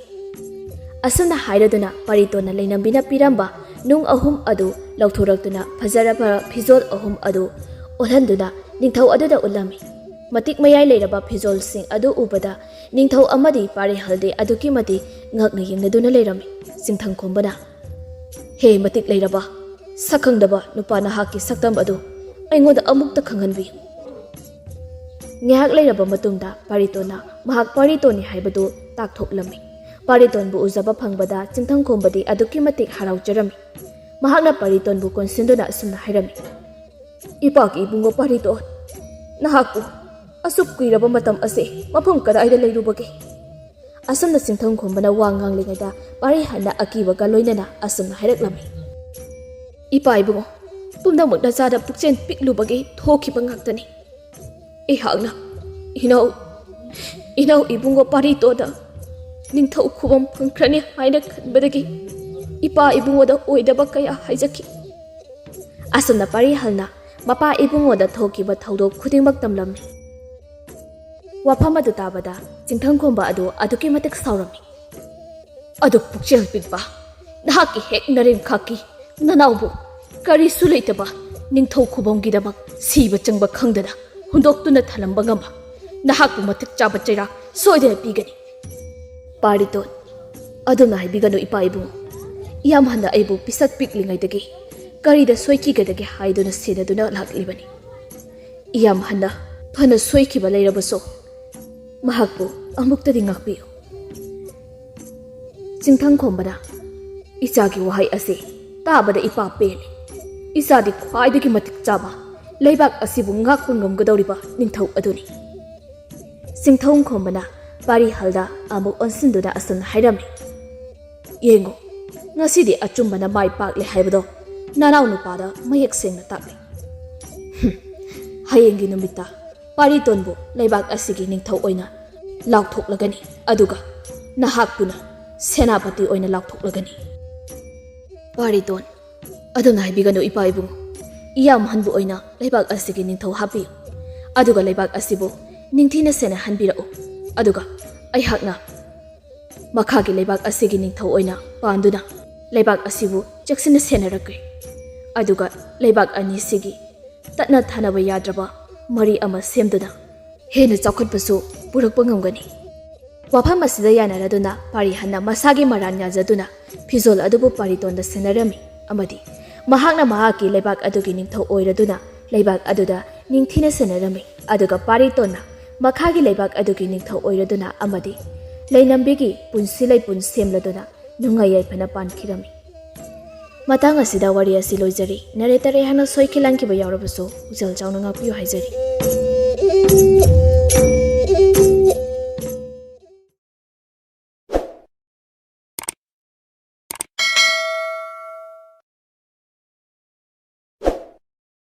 ꯑꯁꯨꯝꯅ ꯍꯥꯏꯔꯗꯨꯅ ꯄꯥꯔꯤꯇꯣꯟꯅ ꯂꯩꯅꯝꯕꯤꯅ ꯄꯤꯔꯝꯕ ꯅꯨꯡ ꯑꯍꯨꯝ ꯑꯗꯨ ꯂꯧꯊꯣꯔꯛꯇꯨꯅ ꯐꯖꯔꯕ ꯐꯤꯖꯣꯜ ꯑꯍꯨꯝ ꯑꯗꯨ ꯑꯣꯜꯍꯟꯗꯨꯅ ꯅꯤꯡꯊꯧ ꯑꯗꯨꯗ ꯎꯠꯂꯝꯃꯤ꯫ ꯃꯇꯤꯛ ꯃꯌꯥꯏ ꯂꯩꯔꯕ ꯐꯤꯖꯣꯜꯁꯤꯡ ꯑꯗꯨ ꯎꯕꯗ ꯅꯤꯡꯊꯧ ꯑꯃꯗꯤ ꯄꯥꯔꯤꯍꯜꯗꯤ ꯑꯗꯨꯛꯀꯤ ꯃꯇꯤꯛ ꯉꯛꯅ ꯌꯦꯡꯅꯗꯨꯅ ꯂꯩꯔꯝꯃꯤ꯫ ꯆꯤꯡꯊꯪ ꯈꯣꯝꯕꯅ, "ꯍꯦ ꯃꯇꯤꯛ ꯂꯩꯔꯕ, ꯁꯛꯈꯪꯗꯕ ꯅꯨꯄꯥ ꯅꯍꯥꯛꯀꯤ ꯁꯛꯇꯝ ꯑꯗꯨ ꯑꯩꯉꯣꯟꯗ ꯑꯃꯨꯛꯇ ꯈꯪꯍꯟꯕꯤꯌꯨ"꯫ ꯉꯥꯏꯍꯥꯛ ꯂꯩꯔꯕ ꯃꯇꯨꯡꯗ ꯄꯥꯔꯤꯇꯣꯟꯅ ꯃꯍꯥꯛ ꯄꯥꯔꯤꯇꯣꯟꯅꯤ ꯍꯥꯏꯕꯗꯨ ꯇꯥꯛꯊꯣꯛꯂꯝꯃꯤ꯫ ꯄꯥꯔꯤꯇꯣꯟꯕꯨ ꯎꯖꯕ ꯐꯪꯕꯗ ꯆꯤꯡꯊꯪ ꯈꯣꯝꯕꯗꯤ ꯑꯗꯨꯛꯀꯤ ꯃꯇꯤꯛ ꯍꯔꯥꯎꯖꯔꯝꯃꯤ꯫ ꯃꯍꯥꯛꯅ ꯄꯥꯔꯤꯇꯣꯟꯕꯨ ꯀꯣꯟꯁꯤꯟꯗꯨꯅ ꯑꯁꯨꯝꯅ ꯍꯥꯏꯔꯝꯃꯤ, "ꯏꯄꯥꯒꯤ ꯏꯕꯨꯡꯉꯣ ꯄꯥꯔꯤꯇꯣꯟ, ꯅꯍꯥꯛꯄꯨ ꯑꯁꯨꯛ ꯀꯨꯏꯔꯕ ꯃꯇꯝ ꯑꯁꯦ ꯃꯐꯝ ꯀꯗꯥꯏꯗ ꯂꯩꯔꯨꯕꯒꯦ?" ꯑꯁꯨꯝꯅ ꯆꯤꯡꯊꯪ ꯈꯣꯝꯕꯅ ꯋꯥ ꯉꯥꯡꯂꯤꯉꯩꯗ ꯄꯥꯔꯤꯍꯜꯅ ꯑꯀꯤꯕꯒ ꯂꯣꯏꯅꯅ ꯑꯁꯨꯝꯅ ꯍꯥꯏꯔꯛꯂꯝꯃꯤ, "ꯏꯄꯥ ꯏꯕꯨꯡꯉꯣ, ꯄꯨꯝꯅꯃꯛ ꯅꯆꯥꯗ ꯄꯨꯛꯆꯦꯜ ꯄꯤꯛꯂꯨꯕꯒꯤ ꯊꯣꯛꯈꯤꯕ ꯉꯥꯛꯇꯅꯤ꯫ ꯑꯩꯍꯥꯛꯅ ꯏꯅꯥꯎ, ꯏꯅꯥꯎ ꯏꯕꯨꯡꯉꯣ ꯄꯥꯔꯤꯇꯣꯟꯗ ꯅꯤꯡꯊꯧ ꯈꯨꯕꯝ ꯐꯪꯈ꯭ꯔꯅꯤ ꯍꯥꯏꯅ ꯈꯟꯕꯗꯒꯤ ꯏꯄꯥ ꯏꯕꯨꯡꯉꯣꯗ ꯑꯣꯏꯗꯕ ꯀꯌꯥ ꯍꯥꯏꯖꯈꯤ"꯫ ꯑꯁꯨꯝꯅ ꯄꯥꯔꯤꯍꯜꯅ ꯃꯄꯥ ꯏꯕꯨꯡꯉꯣꯗ ꯊꯣꯛꯈꯤꯕ ꯊꯧꯗꯣꯛ ꯈꯨꯗꯤꯡꯃꯛ ꯇꯝꯂꯝꯃꯤ꯫ ꯋꯥꯐꯝ ꯑꯗꯨ ꯇꯥꯕꯗ ꯆꯤꯡꯊꯪ ꯈꯣꯝꯕ ꯑꯗꯨ ꯑꯗꯨꯛꯀꯤ ꯃꯇꯤꯛ ꯁꯥꯎꯔꯝꯃꯤ꯫ "ꯑꯗꯨ ꯄꯨꯛꯆꯦꯜ ꯄꯤꯛꯄ, ꯅꯍꯥꯛꯀꯤ ꯍꯦꯛ ꯅꯔꯦꯝꯈꯥꯛꯀꯤ ꯅꯅꯥꯎꯕꯨ ꯀꯔꯤꯁꯨ ꯂꯩꯇꯕ ꯅꯤꯡꯊꯧ ꯈꯨꯕꯝꯒꯤꯗꯃꯛ ꯁꯤꯕ ꯆꯪꯕ ꯈꯪꯗꯅ ꯍꯨꯟꯗꯣꯛꯇꯨꯅ ꯊꯝꯂꯝꯕ ꯉꯝꯕ ꯅꯍꯥꯛꯄꯨ ꯃꯇꯤꯛ ꯆꯥꯕ ꯆꯩꯔꯥꯛ ꯁꯣꯏꯗꯅ ꯄꯤꯒꯅꯤ"꯫ "ꯄꯥꯔꯤꯇꯣꯟ, ꯑꯗꯨꯝꯅ ꯍꯥꯏꯕꯤꯒꯅꯨ ꯏꯄꯥ ꯏꯕꯨꯡꯉꯣ꯫ ꯏꯌꯥꯝꯍꯟꯅ ꯑꯩꯕꯨ ꯄꯤꯁꯛ ꯄꯤꯛꯂꯤꯉꯩꯗꯒꯤ ꯀꯔꯤꯗ ꯁꯣꯏꯈꯤꯒꯗꯒꯦ ꯍꯥꯏꯗꯨꯅ ꯁꯦꯟꯅꯗꯨꯅ ꯂꯥꯛꯂꯤꯕꯅꯤ꯫ ꯏꯌꯥꯝꯍꯟꯅ ꯐꯅ ꯁꯣꯏꯈꯤꯕ ꯂꯩꯔꯕꯁꯨ ꯃꯍꯥꯛꯄꯨ ꯑꯃꯨꯛꯇꯗꯤ ꯉꯥꯛꯄꯤꯌꯨ"꯫ ꯆꯤꯡꯊꯪ ꯈꯣꯝꯕꯅ, "ꯏꯆꯥꯒꯤ ꯋꯥꯍꯩ ꯑꯁꯤ ꯇꯥꯕꯗ ꯏꯄꯥ ꯄꯦꯜꯂꯤ꯫ ꯏꯆꯥꯗꯤ ꯈ꯭ꯋꯥꯏꯗꯒꯤ ꯃꯇꯤꯛ ꯆꯥꯕ, ꯂꯩꯕꯥꯛ ꯑꯁꯤꯕꯨ ꯉꯥꯛꯄ ꯉꯝꯒꯗꯧꯔꯤꯕ ꯅꯤꯡꯊꯧ ꯑꯗꯨꯅꯤ"꯫ ꯆꯤꯡꯊꯪ ꯈꯣꯝꯕꯅ ꯄꯥꯔꯤꯍꯜꯗ ꯑꯃꯨꯛ ꯑꯣꯟꯁꯤꯟꯗꯨꯅ ꯑꯁꯨꯝꯅ ꯍꯥꯏꯔꯝꯃꯤ, "ꯌꯦꯡꯉꯨ, ꯉꯁꯤꯗꯤ ꯑꯆꯨꯝꯕꯅ ꯃꯥꯏ ꯄꯥꯛꯂꯦ ꯍꯥꯏꯕꯗꯣ ꯅꯅꯥꯎ ꯅꯨꯄꯥꯗ ꯃꯌꯦꯛ ꯁꯦꯡꯅ ꯇꯥꯛꯂꯦ꯫ ꯍꯨꯝ, ꯍꯌꯦꯡꯒꯤ ꯅꯨꯃꯤꯠꯇ ꯄꯥꯔꯤꯇꯣꯟꯕꯨ ꯂꯩꯕꯥꯛ ꯑꯁꯤꯒꯤ ꯅꯤꯡꯊꯧ ꯑꯣꯏꯅ ꯂꯥꯎꯊꯣꯛꯂꯒꯅꯤ, ꯑꯗꯨꯒ ꯅꯍꯥꯛꯄꯨꯅ ꯁꯦꯅꯥꯄꯇꯤ ꯑꯣꯏꯅ ꯂꯥꯎꯊꯣꯛꯂꯒꯅꯤ"꯫ "ꯄꯥꯔꯤꯇꯣꯟ, ꯑꯗꯨꯝꯅ ꯍꯥꯏꯕꯤꯒꯅꯨ ꯏꯄꯥ ꯏꯕꯨꯡꯉꯣ꯫ ꯏꯌꯥꯝꯍꯟꯕꯨ ꯑꯣꯏꯅ ꯂꯩꯕꯥꯛ ꯑꯁꯤꯒꯤ ꯅꯤꯡꯊꯧ ꯍꯥꯞꯄꯤꯌꯨ, ꯑꯗꯨꯒ ꯂꯩꯕꯥꯛ ꯑꯁꯤꯕꯨ ꯅꯤꯡꯊꯤꯅ ꯁꯦꯟꯅꯍꯟꯕꯤꯔꯛꯎ, ꯑꯗꯨꯒ ꯑꯩꯍꯥꯛꯅ ꯃꯈꯥꯒꯤ ꯂꯩꯕꯥꯛ ꯑꯁꯤꯒꯤ ꯅꯤꯡꯊꯧ ꯑꯣꯏꯅ ꯄꯥꯟꯗꯨꯅ ꯂꯩꯕꯥꯛ ꯑꯁꯤꯕꯨ ꯆꯦꯛꯁꯤꯟꯅ ꯁꯦꯟꯅꯔꯛꯀꯦ꯫ ꯑꯗꯨꯒ ꯂꯩꯕꯥꯛ ꯑꯅꯤꯁꯤꯒꯤ ꯇꯠꯅ ꯊꯥꯅꯕ ꯌꯥꯗ꯭ꯔꯕ ꯃꯔꯤ ꯑꯃ ꯁꯦꯝꯗꯨꯅ ꯍꯦꯟꯅ ꯆꯥꯎꯈꯠꯄꯁꯨ ꯄꯨꯔꯛꯄ ꯉꯝꯒꯅꯤ꯫ ꯋꯥꯐꯝ ꯑꯁꯤꯗ ꯌꯥꯅꯔꯗꯨꯅ ꯄꯥꯔꯤꯍꯟꯅ ꯃꯁꯥꯒꯤ ꯃꯔꯥꯟ ꯌꯥꯖꯗꯨꯅ ꯐꯤꯖꯣꯜ ꯑꯗꯨꯕꯨ ꯄꯥꯔꯤꯇꯣꯟꯗ ꯁꯤꯟꯅꯔꯝꯃꯤ ꯑꯃꯗꯤ ꯃꯍꯥꯛꯅ ꯃꯍꯥꯛꯀꯤ ꯂꯩꯕꯥꯛ ꯑꯗꯨꯒꯤ ꯅꯤꯡꯊꯧ ꯑꯣꯏꯔꯗꯨꯅ ꯂꯩꯕꯥꯛ ꯑꯗꯨꯗ ꯅꯤꯡꯊꯤꯅ ꯁꯤꯟꯅꯔꯝꯃꯤ꯫ ꯑꯗꯨꯒ ꯄꯥꯔꯤꯇꯣꯟꯅ ꯃꯈꯥꯒꯤ ꯂꯩꯕꯥꯛ ꯑꯗꯨꯒꯤ ꯅꯤꯡꯊꯧ ꯑꯣꯏꯔꯗꯨꯅ ꯑꯃꯗꯤ ꯂꯩꯅꯝꯕꯤꯒꯤ ꯄꯨꯟꯁꯤ ꯂꯩꯄꯨꯟ ꯁꯦꯝꯂꯗꯨꯅ ꯅꯨꯡꯉꯥꯏ ꯌꯥꯏꯐꯅ ꯄꯥꯟꯈꯤꯔꯝꯃꯤ꯫ ꯃꯇꯥꯡ ꯑꯁꯤꯗ ꯋꯥꯔꯤ ꯑꯁꯤ ꯂꯣꯏꯖꯔꯤ꯫ ꯅꯔꯦꯇꯔ ꯑꯩꯍꯥꯛꯅ ꯁꯣꯏꯈꯤ ꯂꯥꯟꯈꯤꯕ ꯌꯥꯎꯔꯕꯁꯨ ꯄꯨꯛꯆꯦꯜ ꯆꯥꯎꯅ ꯉꯥꯛꯄꯤꯌꯨ ꯍꯥꯏꯖꯔꯤ꯫